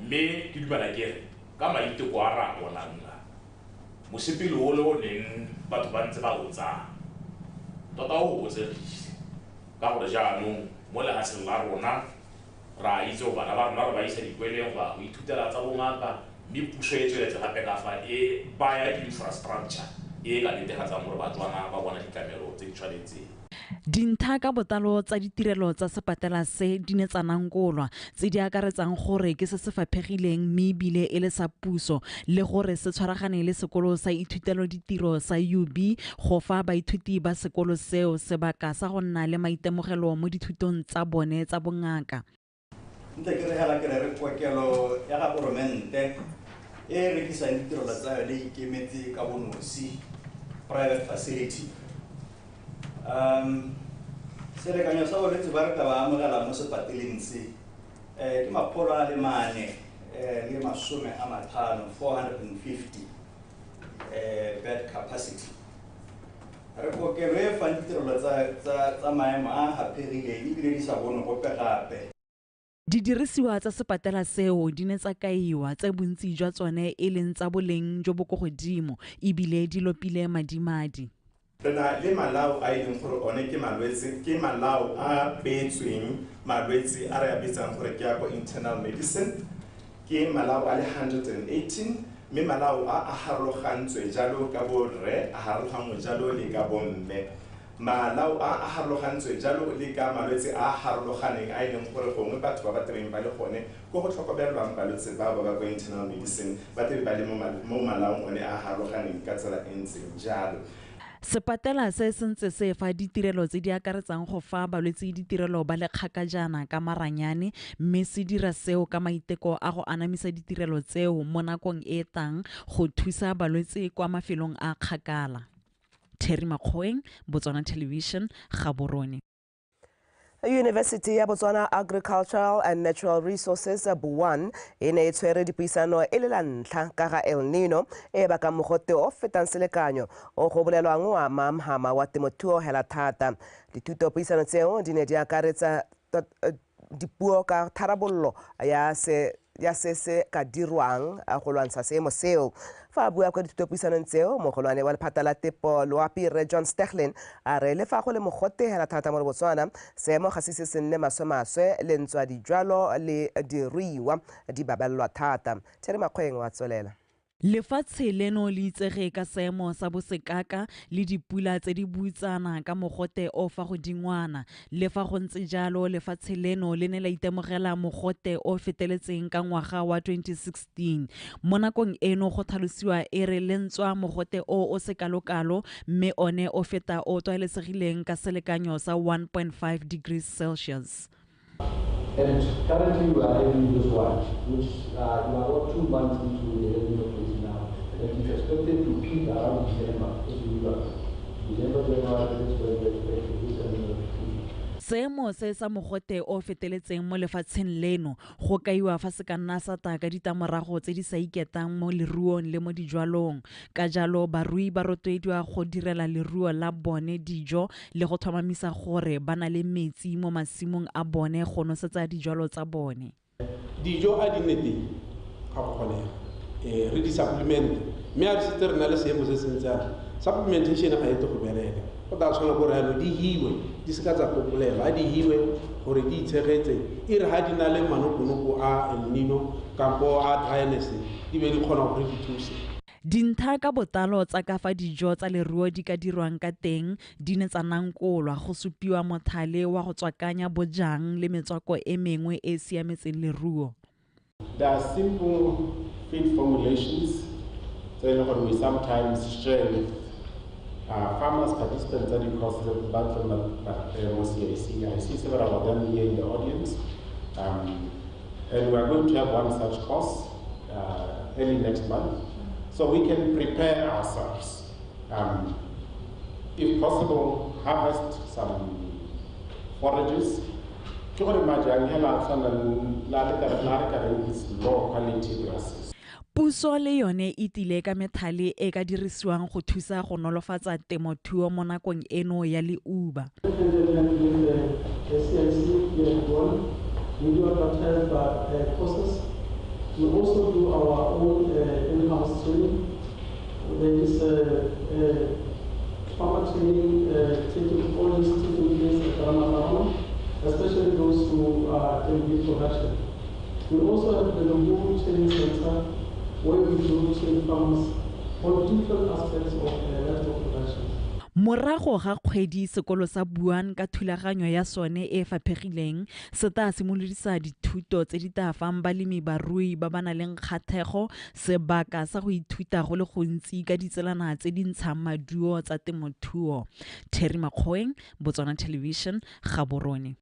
Mme ke dumela ke re ka maiteko a re a bonang a mosepele o le o neng batho ba ntse ba o tsaya tota o fokotsegile ka gore jaanong mo lefatsheng la rona re a itse gore bana ba rona re ba isa dikweleng go ya go ithutela tsa bongaka mme puso e tsweletse gape ka fa e baya infrastructure e ka netefatsang gore Batswana ba bona ditlamelo tse di tshwanetseng. Dintlha ka botlalo tsa ditirelo tsa sepatela se di ne tsa nankolwa tse di akaretsang gore ke se se faphegileng mme ebile e le sa puso le gore se tshwaragane le sekolo sa ithutelo ditiro sa UB go fa baithuti ba sekolo seo sebaka sa go nna le maitemogelo mo dithutong tsa bone tsa bongaka. Ntle ke re hela ke re kokelo ya ga goromente e rekisang ditirelo tsa yone e ikemetse ka bonosi, private facility. Selekanyo sa bolwetse ba re ka ba amogela mo sepateleng se ke 450, 450 bed capacity. Re kokelo e fang ditirelo tsa maemo a haphegileng ebile di sa bonwe gope gape. Didirisiwa tsa sepatela seo di ne tsa kaiwa tse bontsi jwa tsone e leng tsa boleng jo bo ko godimo ebile di lopile madimadi. Re na le malao a e leng gore one ke malwetse, ke malao a beetsweng malwetse a re a bitsang gore ke a ko internal medicine, ke malao a le 118 mme malao a a harologantswe jalo ka borre, a harologanngwe jalo le ka bomme. Malao a a harologantswe jalo le ka malwetse a a harologaneng a e leng gore gongwe batho ba ba tebeng ba le gone ko go tlhokomelwang balwetse ba ba ko internal medicine ba tebe ba le mo malaong one a harologaneng ka tsela e ntseng jalo. Sepatela se sentse se fa ditirelo tse di akaretsang go fa balwetse ditirelo ba le kgakajana ka maranyane, mme se dira seo ka maiteko a go anamisa ditirelo tseo mo nakong e tlang go thusa balwetse kwa mafelong a kgakala. Terry Makgoeng, Botswana Television, Gaborone. University ya Botswana Agricultural and Natural Resources BUAN e ne e tshwere dipuisano e le la ntlha ka ga El Nino e bakang mogote o fetang selekanyo o go bolelwang wa mamhama wa temothuo hela thata. Dithutopuisano tseo di ne di akaretsa dipuo ka tharabololo ya se se ka dirwang go lwantsha seemo seo. Fa a bua kwa dithutopuisanong tseo, mogolwane wa lephata la tepo loapi Rre John Steglin a re le fa go le mogote hela thata mo Botswana, seemo ga se se nne maswe-maswe le ntswa dijwalo le diruiwa di baballwa thata. Terry Makgoeng wa tswelela. Lefatshe leno le itsege ka seemo sa bosekaka le dipula tse di butsana ka mogote o fa godingwana. Le fa go ntse jalo, lefatshe leno le ne la itemogela mogote o feteletseng ka ngwaga wa 2016. Mo nakong eno go tlhalosiwa e re le ntswa mogote o o sekalokalo, mme one o feta o tlwaelesegileng ka selekanyo sa 1.5 degrees Celsius. And currently we are having this one, which we are about 2 months into the El Nino phase now, and it's expected to peak around December, as usual. December, January, that's when we expect this El Nino to peak. Seemo se sa mogote o feteletseng mo lefatsheng leno go kaiwa fa se ka nna sa tla ka ditlamorago tse di sa iketang mo leruong le mo dijwalong. Ka jalo barui ba rotloediwa go direla leruo la bone dijo le go tlhomamisa gore ba na le metsi mo masimong a bone go nosetsa dijwalo tsa bone. Dijo a di nne teng ga go kgonega, re di supplement, mme a re setse re na le seemo se se ntse jalo, supplementation ga e tle go bereka. Go tla tshwana gore jaanong di hiwe, di seka tsa topolelwa, a di hiwe gore di itshegetse, e re ga di na le manokonoko a El Nino kampo a dryness, di be di kgona gore di thuse. Dintlha ka botlalo tsa ka fa dijo tsa leruo di ka dirwang ka teng di ne tsa nankolwa go supiwa mothale wa go tswakanya bojang le metswako e mengwe e e siametseng leruo. There are simple feed formulations tse e leng gore we sometimes share with farmers, participants at the courses at Battle CIC. I see several of them here in the audience. And we are going to have one such course early next month, so we can prepare ourselves. If possible, harvest some forages. Ke gore majang hela a tshwanang le a re ka reng is low quality grasses. Puso le yone e tile ka methale e ka dirisiwang go thusa go nolofatsa temothuo mo nakong eno ya leuba. We do advertise courses. We also do our own in-house training. There is a farmer training taking place at Ramafarma, especially those who are in beef production. We also have the Lungu Training Center, where we do train farmers on different aspects of livestock production. Morago ga kgwedi sekolo sa BUAN ka thulaganyo ya sone e faphegileng se tla simolodisa dithuto tse di tla fang balemi barui ba ba nang le kgatlhego sebaka sa go ithuta go le gontsi ka ditselana tse di ntshang maduo tsa temothuo. Terry Makgoeng, Botswana Television, Gaborone.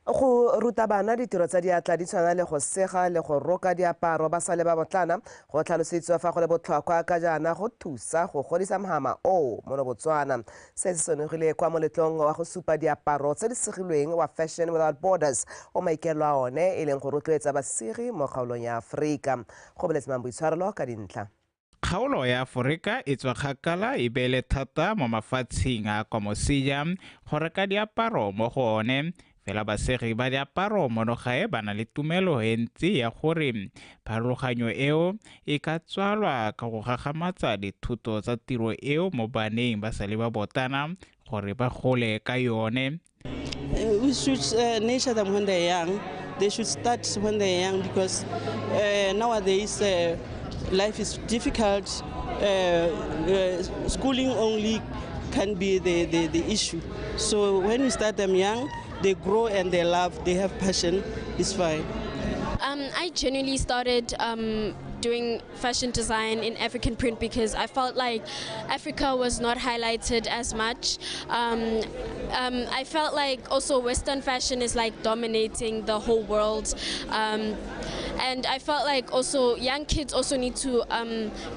Go ruta bana ditiro tsa diatla di tshwana le go sega le go roka diaparo ba sa le ba botlana go tlhalositswe fa go le botlhokwa ka jaana go thusa go godisa mhama o mo Botswana. Se se sonegile kwa moletlong wa go supa diaparo tse di segilweng wa Fashion Without Borders o maikelo a one e leng go rotloetsa basegi mo kgaolong ya Aforika. Go boletse mang boitshwarelo ka dintlha. Kgaolo ya Aforika e tswa kgakala e beele thata mo mafatsheng a kwa moseja go reka diaparo mo go one. Fela basegi ba diaparo mono gae ba na le tumelo e ntsi ya gore pharologanyo eo e ka tswalwa ka go gagamatsa dithuto tsa tiro eo mo baneng ba sa le ba botana gore ba gole ka yone. We should nurture them when they're young. They should start when they're young because nowadays life is difficult. Schooling only can be the issue. So when we start them young, they grow and they love, they have passion, it's fine. I genuinely started doing fashion design in African print because I felt like Africa was not highlighted as much. I felt like also Western fashion is like dominating the whole world. And I felt like also young kids also need to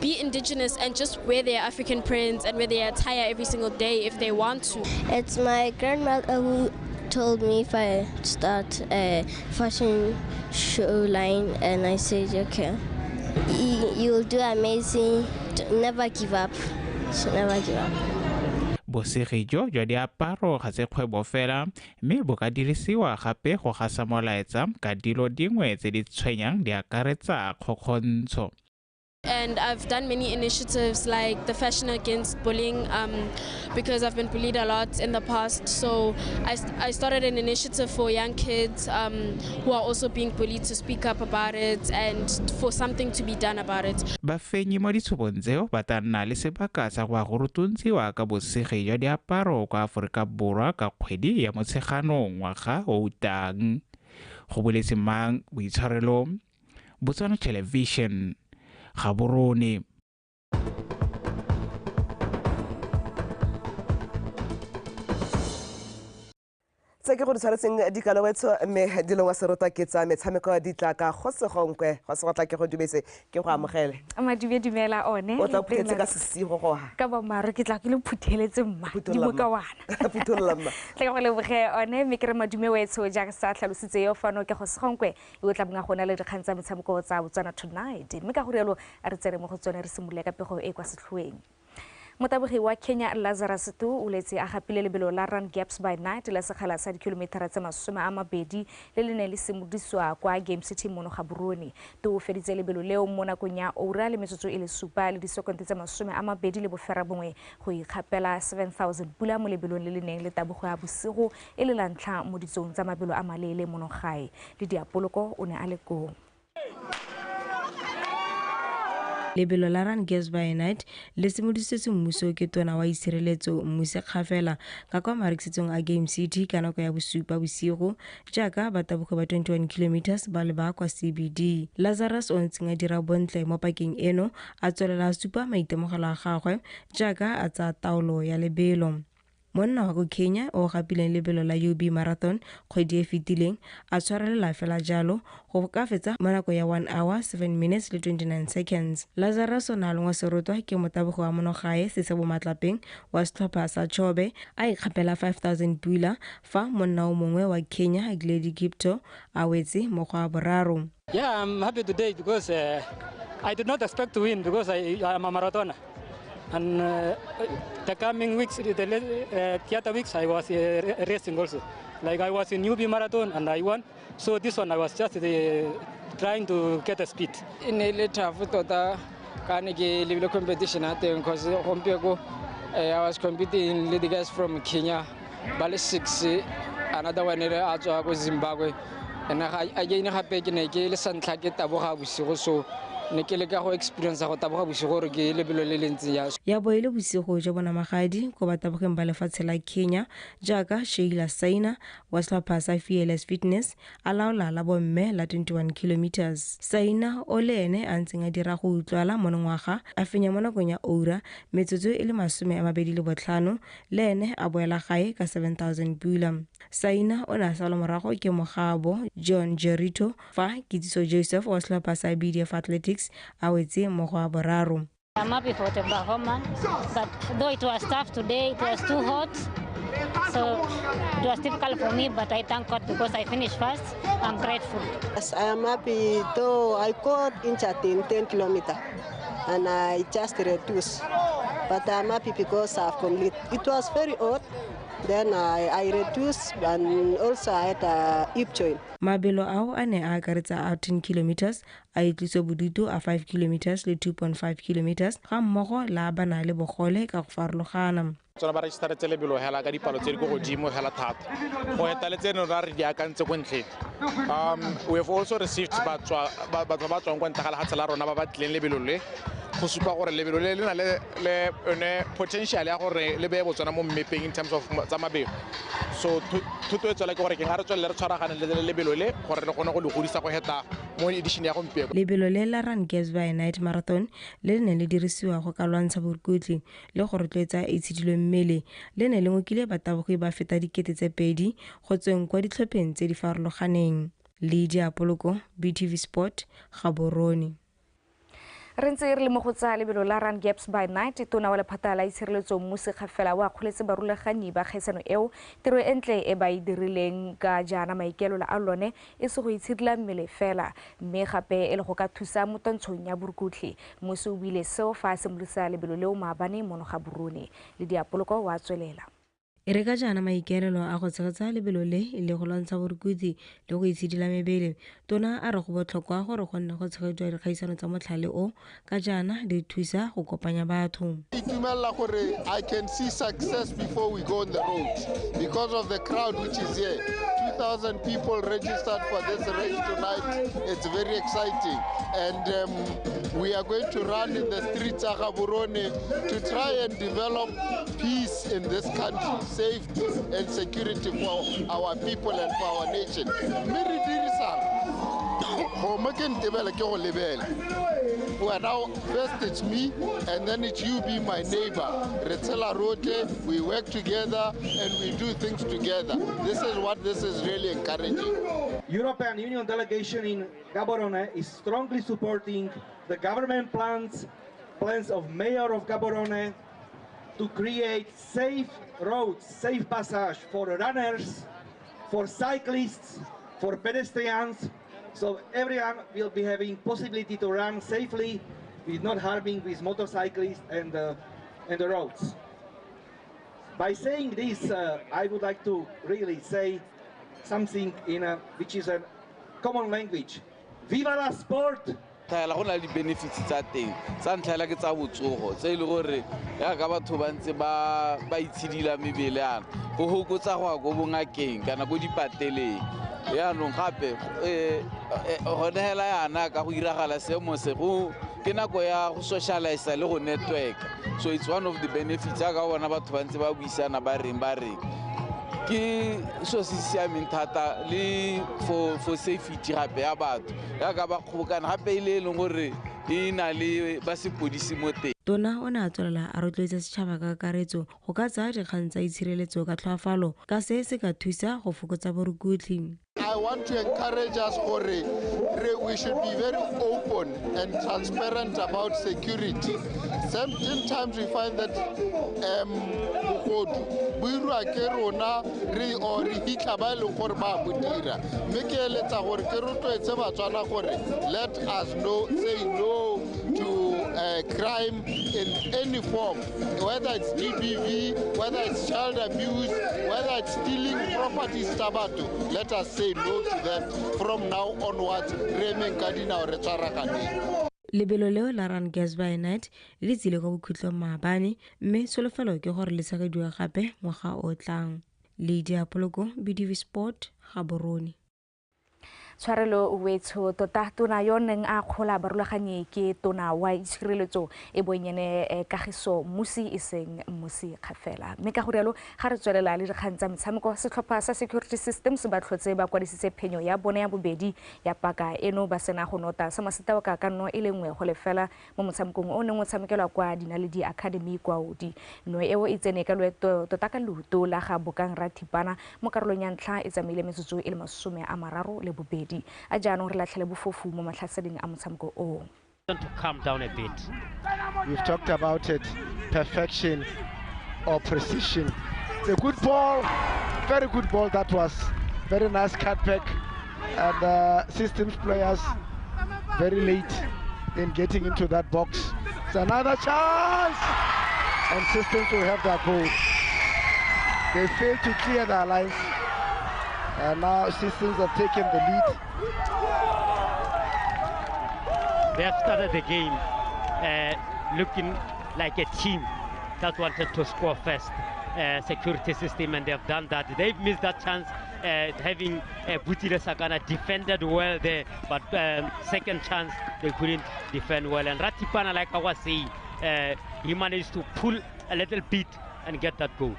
be indigenous and just wear their African prints and wear their attire every single day if they want to. It's my grandmother who told me if I start a fashion show line, and I said, okay. You'll do amazing. Never give up. So never give up. Bosegi jo jwa diaparo ga se kgwebo fela, mme bo ka dirisiwa gape go gasa molaetsa ka dilo dingwe tse di tshwenyang di akaretsa kgokgontsho. And I've done many initiatives like the Fashion Against Bullying, because I've been bullied a lot in the past. So I started an initiative for young kids who are also being bullied to speak up about it and for something to be done about it. Bafenyi mo ditshupong tseo ba tla nna le sebaka sa go ya go rutuntshiwa ka bosegi jwa diaparo kwa Aforika Borwa ka kgwedi ya Motsheganong ngwaga o o tlang. Go boletse Mang Boitshwarelo, Botswana Television, Gaborone. Tse ke go di tshwaretseng dikalowetso mme dilongwa serota ke tsa metshameko di tla ka go se gonkwe go se go tla ke go dumetse ke go amogele. Madube dumela one. O tla phutetse ka sesigo go ha. Ka bommaro ke tla ke le phutheletse mma di bokawana. Phutholla mma. Tla go leboge one mme ke re madume wetsho jaaka sa tlhalositse yo fano ke go se gonkwe e o tla bonga gona le dikgang tsa metshameko tsa Botswana Tonight mme ka go rialo a re tsere mo go tsone re simolole ka pego e kwa setlhoeng. Motabogi wa Kenya Lazarus Tu o letse a gapile lebelo la Run Gaps by Night la sekgala sa dikilometara tse 20 le le ne le simolodisiwa kwa Game City mono Gaborone. Tu o feditse lebelo leo mo nakong ya ura le metsotso e le 7 le disekonte tse 29 go ikgapela 7000 pula mo lebelong le le neng le tabogo ya bosigo e le la ntlha mo ditsong tsa mabelo a maleele mono gae. Le diapoloko o ne a le koo. Lebelo la Run Gaps by Night le simolodisitswe semmuso ke tona wa itshireletso Mmusi Kgafela ka kwa marekisetsong a Game City ka nako ya 7 bosigo jaaka batabogi ba 21 kilometers ba leba kwa CBD. Lazarus o ntseng a dira bontle mo pakeng eno a tswelela a supa maitemogelo a gagwe jaaka a tsaya taolo ya lebelo. Monna wa ko Kenya o gapileng lebelo la UB Marathon kgwedi e fetileng a tshwarelela fela jalo go ka fetsa mo nako ya 1 hour 7 minutes le 29 seconds. Lazarus o ne a longwa serotwa ke motabogi wa monogae Sesebo Matlapeng wa setlhopha sa Chobe a ikgapela 5000 pula fa monna o mongwe wa Kenya Glady Kipto a wetse mo go a boraro. Yeah, I'm happy today because I did not expect to win because I am a marathoner. And the coming weeks, the other weeks, I was racing also. Like I was in UB Marathon and I won. So this one I was just trying to get a speed. In a later tota ka ne ke lebile competition ya teng because gompieko I was competing with the guys from Kenya, ba le 6, another one a tswa ko Zimbabwe. And again gape ke ne ke le santlha ke taboga bosigo, so ne ke leka go experience go taboga bosigo gore ke lebelo le le ntseng jang. Ya bo e le bosigo jo bonamagadi ko batabogeng ba lefatshe la Kenya jaaka Sheila Saina wa setlhopha sa Fearless Fitness a laola la bomme la 21 kilometers. Saina o le ene a ntseng a dira go utlwala monongwaga a fenya mo nakong ya oura metsotso e le 25 le ene a boela gae ka 7000 pula. Saina o ne a salwa morago ke mogabo John Jerito fa Kitsiso Joseph wa setlhopha sa BDF Athletics a wetse mo go a boraro. I'm happy for the performance, but though it was tough today, it was too hot, so it was difficult for me, but I thank God because I finished first. I'm grateful. Yes, I am happy, though I got injured in 10 kilometers and I just reduced, but I'm happy because I've completed. It was very hot. Then I reduced and also I had a hip joint. Mabelo ao a ne a akaretsa a 10 kilometers, a itliso bodutu a 5 kilometers le 2.5 kilometers ga mmogo la bana le bogole ka go farologana. Tsona ba registeretse lebelo hela ka dipalo tse di ko godimo hela thata. Go eta le tseno ra re di akantse ko ntlheng. We have also received batho ba ba tswang kwa ntle ga lefatshe la rona ba ba tlileng lebelo le go supa gore lebelo le le na le yone potential ya gore le beye Botswana mo mmepeng in terms of tsa mabelo. So thotloetso le ke gore ke ga re tswelele re tshwaragane le lebelo le gore re kgone go le godisa go heta mo edition ya gompieno. Lebelo le la Run Gaps by Night Marathon le le neng le dirisiwa go ka lwantsha borukutlhi le go rotloetsa itshidilo mmele le ne le ngokile batabogi ba feta 2000 go tsweng kwa ditlhopheng tse di farologaneng. Lydia Poloko, BTV Sport, Gaborone. Re ntse re le mo go tsa lebelo la Run Gaps by Night, tona wa lephata la itshireletso Mmusi Kgafela wa kgoletse barulaganyi ba kgaisano eo tiro e ntle e ba e dirileng ka jaana maikaelelo a lone e se go itshidila mmele fela mme gape e le go ka thusa mo twantshong ya borukutlhi. Mmusi o buile seo fa a simolodisa lebelo leo maabane mono Gaborone. Le Diapoloko wa tswelela. E re ka jaana maikaelelo a go tshegetsa lebelo le le go lwantsha borukutlhi le go itshidila mebele, tona a re go botlhokwa gore go nne go tshegediwa dikgaisano tsa motlhale o ka jaana di thusa go kopanya batho. Itumella gore I can see success before we go on the road because of the crowd which is here. 2,000 people registered for this race tonight. It's very exciting. And we are going to run in the streets of Gaborone to try and develop peace in this country, safety and security for our people and for our nation. Now, first it's me, and then it's you be my neighbor. Retsela Rote, we work together and we do things together. This is what this is really encouraging. European Union delegation in Gaborone is strongly supporting the government plans of Mayor of Gaborone to create safe roads, safe passage for runners, for cyclists, for pedestrians. So everyone will be having possibility to run safely with not harming with motorcyclists and the roads. By saying this, I would like to really say something in which is a common language. Viva la sport! Thaela go na le di-benefits tsa teng tsa ntlha ke tsa botsogo tse e le gore yaka batho ba ntse ba itshidila mebele yana go hokotsa go ya ko bongakeng kana ko dipateleng. Yaanong gape gone hela yana ka go iragala seemo se go ke nako ya go socialize le go network. So it's one of the benefits ya ka bona batho ba ntse ba buisana ba reng ke so se siameng thata le for safety gape ya batho yaka ba kgobokana gape e le e leng gore e na le ba sepodisi mo teng. Tona o ne a tswelela a rotloetsa setšhaba ka kakaretso go ka tsaya dikgang tsa itshireletso ka tlhoafalo ka se se ka thusa go fokotsa borukutlhi. I want to encourage us gore we should be very open and transparent about security. Sometimes we find that bogodu bo irwa ke rona re or re hitlha ba e leng gore ba bo dira. Mme ke eletsa gore ke rotloetse Batswana gore let us know, say no to crime in any form, whether it's GBV, whether it's child abuse, whether it's stealing property tsa batho. Let us say no to that from now onwards. Re emeng ka dinao re tshwaraganeng. Lebelo leo la Run Gaps by Night le tsile kwa bokhutlong maabane mme tsholofelo ke gore le tshegediwa gape ngwaga o tlang. Lydia Poloko, BTV Sport, Gaborone. Tshwarelo wetsho tota tona yo neng a kgola barulaganyi ke tona wa itshireletso e bonyene Kagiso Mmusi e seng Mmusi Kgafela. Mme ka go rialo ga re tswelela le dikgang tsa metshameko, setlhopha sa Security Systems ba tlhotse ba kwadisitse phenyo ya bone ya bobedi ya paka eno ba sena go nota sa masetaoka ka 1-0 mo motshamekong o neng o tshamekelwa kwa Dinaledi Academy kwa Odi. No eo e tsene ka loeto tota ka leoto la ga Bokang Rathipana mo karolong ya ntlha e tsamaile metsotso e le 32. A jaanong re latlhele bofofu mo matlhaseding a motshameko o. To calm down a bit. We've talked about it, perfection or precision. It's a good ball, very good ball that was. Very nice cutback, and systems players very late in getting into that box. It's another chance, and systems will have their goal. They failed to clear their lines. And now systems have taken the lead. They have started the game looking like a team that wanted to score first. Security system, and they have done that. They've missed that chance, having Butile Sakana defended well there, but second chance they couldn't defend well. And Ratipana, like I was saying, he managed to pull a little bit and get that goal.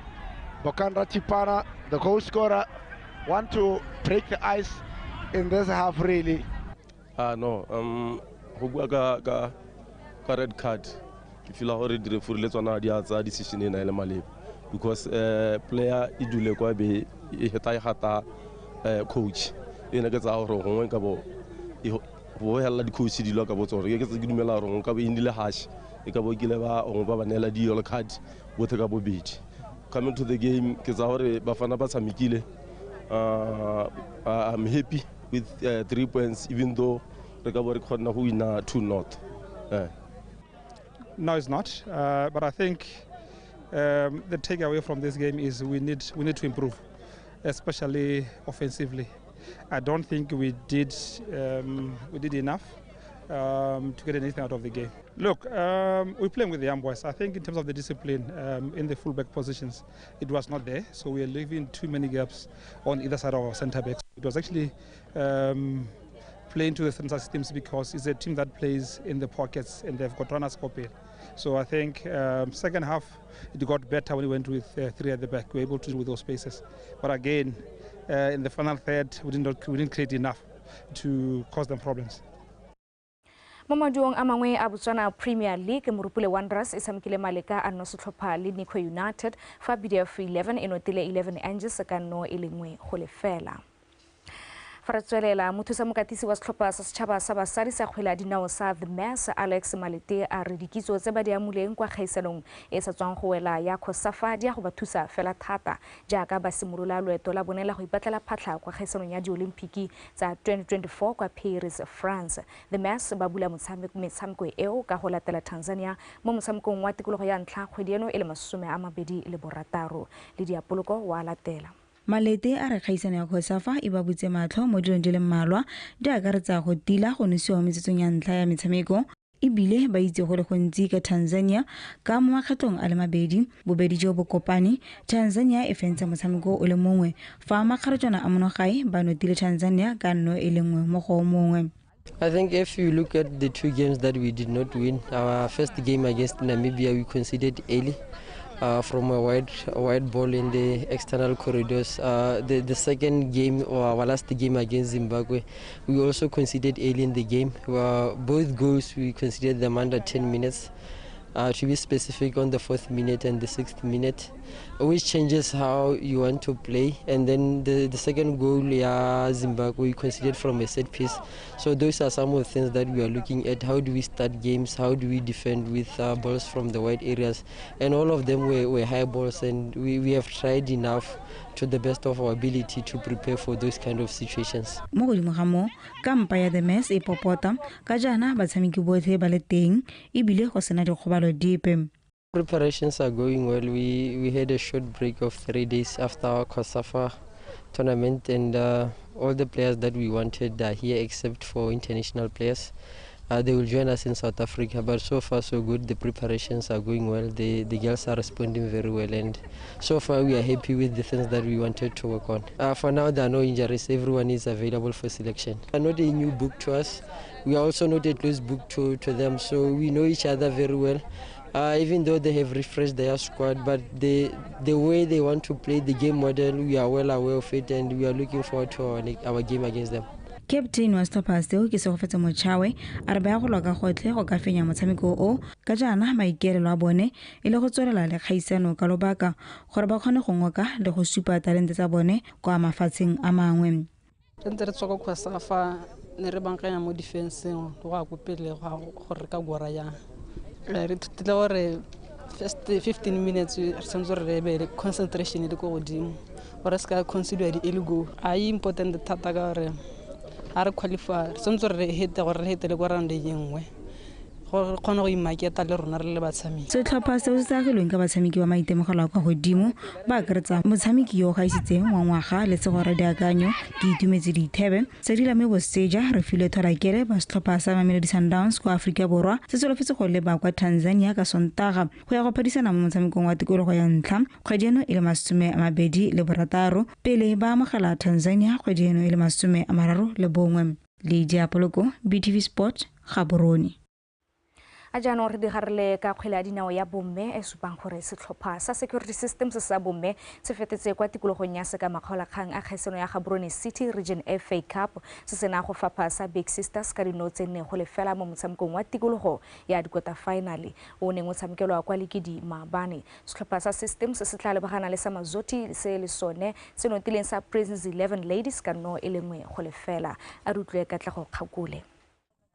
Bokang Rachipana, the goal scorer, want to break the ice in this half, really. No, go bua ka red card, ke feel gore di-referee le tsona di a tsaya decision ena e le maleba, because player e dule kwa be e heta e gata coach ene ke tsaya gore gongwe ka bo bo hela di-coach di lwa ka bo tsone. Ke dumela gore gongwe ka bo e nnile harsh, e ka bo kile ba gongwe ba neela di-yellow card botlhe ka bobedi. Coming to the game, ke tsaya gore Bafana ba tshamekile. I'm happy with 3 points, even though re ka bo re kgona go wina 2-0. No, it's not. But I think the takeaway from this game is we need to improve, especially offensively. I don't think we did enough to get anything out of the game. Look, we're playing with the young boys. I think in terms of the discipline in the fullback positions, it was not there. So we are leaving too many gaps on either side of our centre backs. It was actually playing to the center systems because it's a team that plays in the pockets and they've got runners copy. So I think second half it got better when we went with 3 at the back. We were able to deal with those spaces. But again, in the final third, we didn't create enough to cause them problems. Mo maduong a mangwe a Botswana Premier League, Morupule Wanderers e tshamekile maleka a nno setlhopha le Nico United, fa BDF 11 e notile 11 Angels ka nno e lengwe go lefela. Fa re tswelela, mothusa mokatisi wa setlhopha sa setšhaba sa basadi sa kgwele ya dinao sa The Mass, Alex Malete, a re dikitso tse ba di amuleng kwa kgaisanong e sa tswang go wela ya COSAFA di ya go ba thusa fela thata jaaka ba simolola loeto la bone la go ipatlela phatlha kwa kgaisanong ya diolimpiki tsa 2024 kwa Paris, France. The Mass ba bula metshameko eo ka go latela Tanzania mo motshamekong wa tikologo ya ntlha kgwedi eno e le 26 le diapoloko wa latela. Malete a re kgaisano ya COSAFA e ba butse matlho mo dilong di le mmalwa di akaretsa go tila go nosiwa mo metsotsong ya ntlha ya metshameko, ebile ba itse go le gontsi ka Tanzania ka mo makgetlong a le mabedi. Bobedi jo bo kopane, Tanzania e fentse motshameko o le mongwe fa makgaretswana a monogae ba notile Tanzania ka 0-1 mo go o mongwe. I think if you look at the two games that we did not win, our first game against Namibia we conceded early from a wide ball in the external corridors. The second game, or our last game against Zimbabwe, we also conceded early in the game. Both goals we conceded them under 10 minutes. To be specific, on the 4th minute and the 6th minute, which changes how you want to play. And then the second goal, Zimbabwe, we conceded from a set piece. So those are some of the things that we are looking at. How do we start games? How do we defend with balls from the wide areas? And all of them were high balls, and we have tried enough to the best of our ability to prepare for those kind of situations. Mo godimo ga moo, kampa ya The Mass e popota ka jaana batshameki botlhe ba le teng ebile go sena dikgobalo dipe. Preparations are going well. We had a short break of 3 days after our COSAFA tournament, and all the players that we wanted are here except for international players. They will join us in South Africa, but so far so good. The preparations are going well. The girls are responding very well, and so far we are happy with the things that we wanted to work on. For now, there are no injuries. Everyone is available for selection. They are not a new book to us. We are also not a closed book to them, so we know each other very well. Even though they have refreshed their squad, but the way they want to play the game model, we are well aware of it, and we are looking forward to our game against them. Captain wa setlhopha seo ke Segofetse Mochawe a re ba ya go lwa ka gotlhe go ka fenya motshameko o ka jaana maikaelelo a bone e le go tswelela le kgaisano ka lobaka gore ba kgone go ngoka le go supa talente tsa bone kwa mafatsheng a mangwe. Re ntse re tswa kwa COSAFA ne re bankanya mo defenseng go ya ko pele gore re ka gora yang. Re ithutile gore first 15 minutes re tshwanetse gore re be le concentration e le ko godimo gore se ka consider di early goal. A e important thata ka gore a re qualify, re tshwanetse gore re hete gore re hetele kwa round e nngwe gore re kgone go imaketa le rona re le batshameki. Setlhopha seo se agilweng ka batshameki ba maitemogelo a kwa godimo ba akaretsa motshameki yo o gaisitseng wa ngwaga le Segora Diakanyo, ke Itumetse Dithebe, Sedilame Boseja, Refilwe Tholakele ba setlhopha sa Mamelodi Sundowns kwa Aforika Borwa se solofetse go leba kwa Tanzania ka Sontaga go ya go phadisana mo motshamekong wa tikologo ya ntlha kgwedi eno e le 26 pele ba amogela Tanzania kgwedi eno e le 31. Lydia Poloko, BTV Sport, Gaborone. A jaanong re digarile ka kgwele ya dinao ya bomme e supang gore setlhopha sa Security Systems sa bomme se fetetse kwa tikologong ya sekamakgaolakgang a kgaisano ya Gaborone City Region FA Cup se sena go fapha sa Big Sisters ka dino tse 4-0 mo motshamekong wa tikologo ya dikota finale o neng o tshamekelwa kwa Likidi maabane. Setlhopha sa Systems se tla lebagana le sa Mazoti se le sone se notileng sa Prisons 11 Ladies ka 1-0. A re utlwe Katlego Kgakole.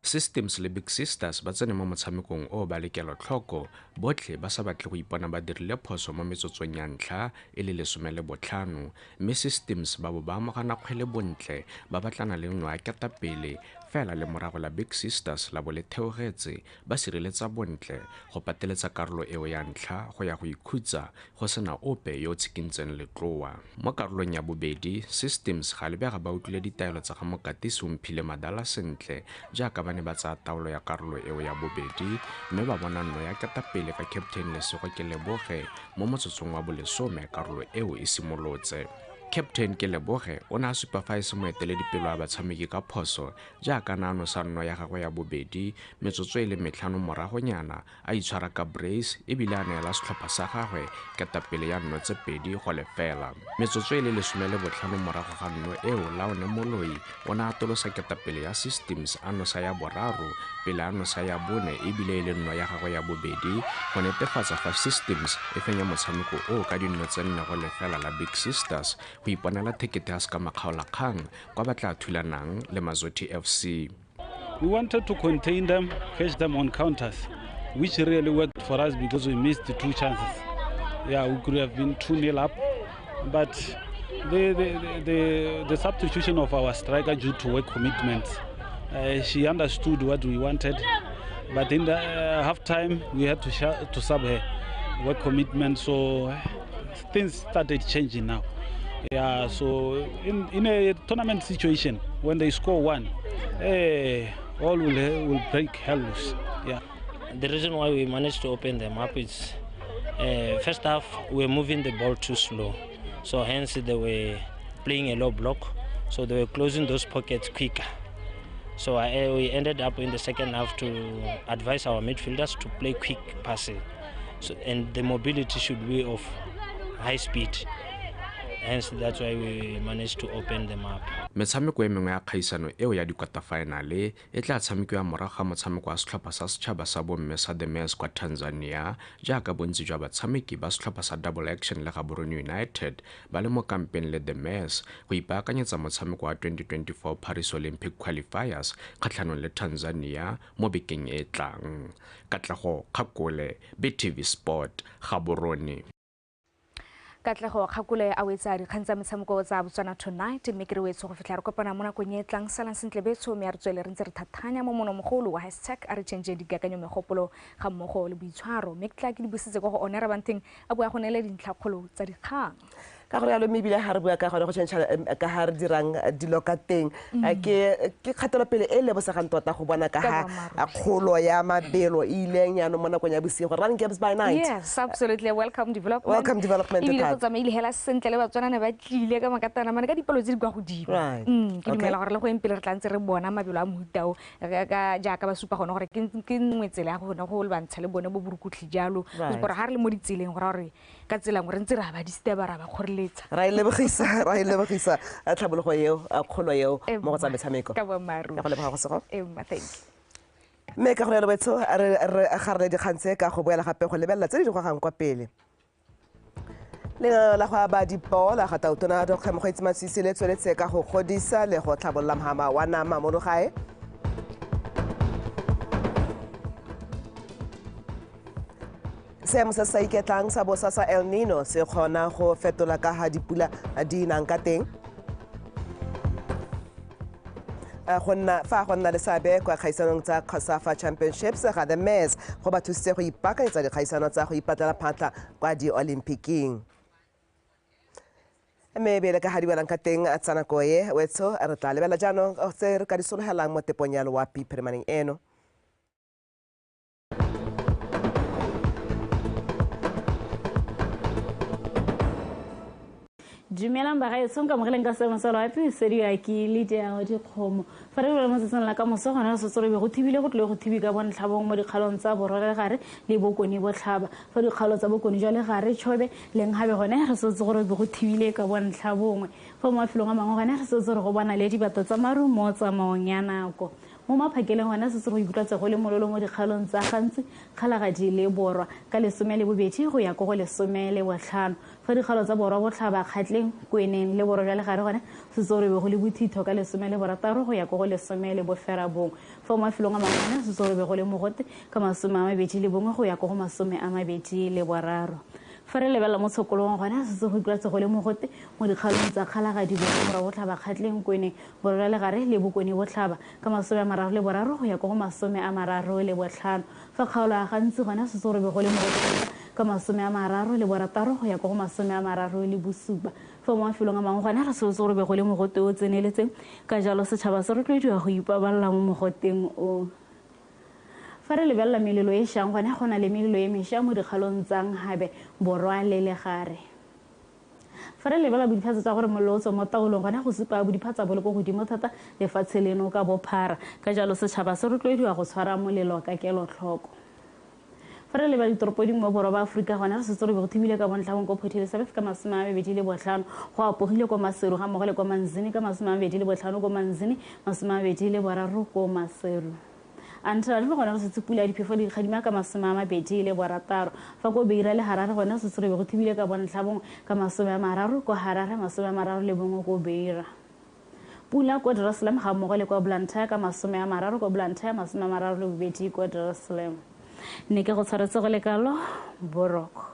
Systems le Big Sisters ba tsene mo motshamekong o ba le kelotlhoko, botlhe ba sa batle go ipona ba dirile phoso mo metsotsong ya ntlha e le 15, mme Systems ba bo ba amogana kgwele bontle ba batlana le nngwe ya ketapele fela le morago la Big Sisters la bo le theogetse ba sireletsa bontle go pateletsa karolo eo ya ntlha go ya go ikhutsa go sena ope yo o tshikintseng letloa. Mo karolong ya bobedi, Systems ga lebega ba utlwile ditaelo tsa ga mokatisi Omphile Madala sentle jaaka ba ne ba tsaya taolo ya karolo eo ya bobedi, mme ba bona nno ya ketapele ka Captain Lesego Keleboge mo motsotsong wa bolesome karolo eo e simolotse. Captain Keleboge o ne a supa fa e se moeteledipele wa batshameki ka phoso jaaka na nosa nno ya gagwe ya bobedi metsotso e le 5 moragonyana a itshwara ka brace ebile a neela setlhopha sa gagwe ketapele ya nno tse 2-0. Metsotso e le 15 morago ga nno eo, Laone Moloi o ne a atolosa ketapele ya Systems a nosa ya boraro pele a nosa ya bone ebile e le nno ya gagwe ya bobedi go netefatsa fa Systems e fenya motshameko o ka dinno tse 4-0 la Big Sisters go iponela thekete ya sekamakgaolakgang kwa ba tla thulanang le Mazoti FC. We wanted to contain them, catch them on counters, which really worked for us because we missed the 2 chances. Yeah, we could have been 2-0 up, but the substitution of our striker due to work commitments, she understood what we wanted, but in the half time we had to sub her work commitment, so things started changing now. Yeah, so in a tournament situation, when they score 1, all will break hell loose. Yeah. The reason why we managed to open them up is first half we were moving the ball too slow, so hence they were playing a low block, so they were closing those pockets quicker. So we ended up in the second half to advise our midfielders to play quick passes, so, and the mobility should be of high speed. Hence, that's why we managed to open them up. Metshameko e mengwe ya kgaisano eo ya dikota finale e tla tshamekiwa morago ga motshameko wa setlhopha sa setšhaba sa bomme sa The Maize kwa Tanzania, jaaka bontsi jwa batshameki ba setlhopha sa Double Action le Gaborone United ba le mo kampeng le The Maize go ipaakanyetsa motshameko wa 2024 Paris Olympic Qualifiers kgatlhanong le Tanzania mo bekeng e tlang. Katlego Kgakole, BTV Sport, Gaborone. Katlego Kgakole a wetsa dikgang tsa metshameko tsa Botswana Tonight, mme ke re wetse go fitlha re kopana mo nakong e tlang. Salang sentle betsho, mme a re tswele re ntse re thathanya mo monomogolo wa hashtag a re change dikakanyo megopolo ga mmogo le boitshwaro, mme ke tla ke di busitse kwa go one Rabanteng a bua go neele dintlhakgolo tsa dikgang. Ka gore yalo mme ebile ga re bua ka gone go change ka ga re dirang dilo ka teng, ke kgatelopele e lebosegang tota go bona ka ga kgolo ya mabelo e ileng yaanong mo nakong ya bosigo. Running Games by Night. Yes, absolutely. Welcome development. Welcome development. Ebile go tsamaile hela sentle le Batswana ne ba tlile ka makatana mane ka dipalo tse di kwa godimo. Ke dumela gore le go eng pele re tla ntse re bona mabelo a mohuta o ka jaaka ba supa gone gore ke nngwe tsela ya gone go lebantsha le bone bo borukutlhi jalo. Gore ga re le mo ditseleng go raya gore ka tsela nngwe re ntse re a ba disturb-a ra ba kgoreletsa. Ra e lebogisa tlhabologo eo, kgolo eo mo go tsa metshameko. Ka boammaaruri. Ka go leboga go sego. Thank you. Mme ka go yalo betsho re garele dikgang tse ka go boela gape go lebelela tse di digogang kwa pele. Lenaneo la go aba dipoo la ga Tautona Dr. Mokgweetsi Masisi le tsweletse ka go godisa le go tlhabolola mohama wa nama mono gae. Seemo se sa iketlang sa bosa sa El Nino se kgona go fetola ka ga dipula di nang ka teng. Fa go nna le seabe kwa kgaisanong tsa COSAFA Championships ga The Maize go ba thusitse go ipaakanyetsa dikgaisano tsa go ipatlela phatlha kwa di-Olympiking. Mme ebile ka ga di welang ka teng tsa nako e wetsho re tla lebelela jaanong tse re ka di sologelang mo tepong ya loapi phirimaneng eno. Dumelang bagaetsho, nka amogeleng ka seemo sa loapi sediwa ke Lydia Dikgomo. Fa re bula motsatsing la ka moso gona re setse re be go thibile go tlile go thibi ka bontlhabong mo dikgaolong tsa borwa le gare le bokone botlhaba. Fa dikgaolo tsa bokone jwa legare Chobe le Nkgabe gone re setse gore be go thibile ka bontlha bongwe. Fa mo mafelong a mangwe gone re setse re go bona le dibata tsa maru mo tsamaong ya nako. Mo maphakeleng gona setse go ikutlwatse go le mololo mo dikgaolong tsa Gantsi, Kgalagadi le Borwa ka 12 go ya ko go 15. Fa dikgaolo tsa Borwa botlhaba Kgatleng, Kweneng le Borwa jwa legare gone setse gore be go le bothitho ka 16 go ya ko go 19. Fa mo mafelong a mangwe gone setse gore be go le mogote ka 21 go ya ko go 23. Fa re lebelela mo tshokologong gone setse go ikutlwatse go le mogote mo dikgaolong tsa Kgalagadi, Borwa botlhaba, Kgatleng, Kweneng, Borwa jwa legare le bokone botlhaba ka 33 go ya ko go 35. Fa kgaolo ya Gantsi gone setse gore be go le mogote ka 36 go ya ko go 37. Fa mo mafelong a mangwe gone re setse gore be go le mogote o tseneletseng, ka jalo setšhaba se rotloediwa go ipabalela mo mogoteng o. Fa re lebelela melelo e šang gone go na le melelo e mešwa mo dikgaolong tsa Nkgabe, Borwa le Legare. Fa re lebelela bodiphatsa tsa gore mollo o tswa mo taolong gone go supa bodiphatsa bo le ko godimo thata lefatshe leno ka bophara, ka jalo setšhaba se rotloediwa go tshwara molelo ka kelotlhoko. Fa re leba ditoropo dingwe mo borwa ba Aforika gone re setse re be go thibile ka bontlhabong ko Port Elizabeth ka 25, go apogile ko Maseru ga mmogo le ko Manzini ka 25 ko Manzini, 23 ko Maseru. Antananarivo gone re setse pula ya diphefo le dikgadima ka 26. Fa ko Beira le Harare gone setse re be go thibile ka bontlhabong ka 30 ko Harare, 31 ko Beira. Pula ko Dar es Salaam ga mmogo le kwa Blantyre ka 30 ko Blantyre, 32 ko Dar es Salaam. Ne ke go tshwaretse go le kalo, boroko.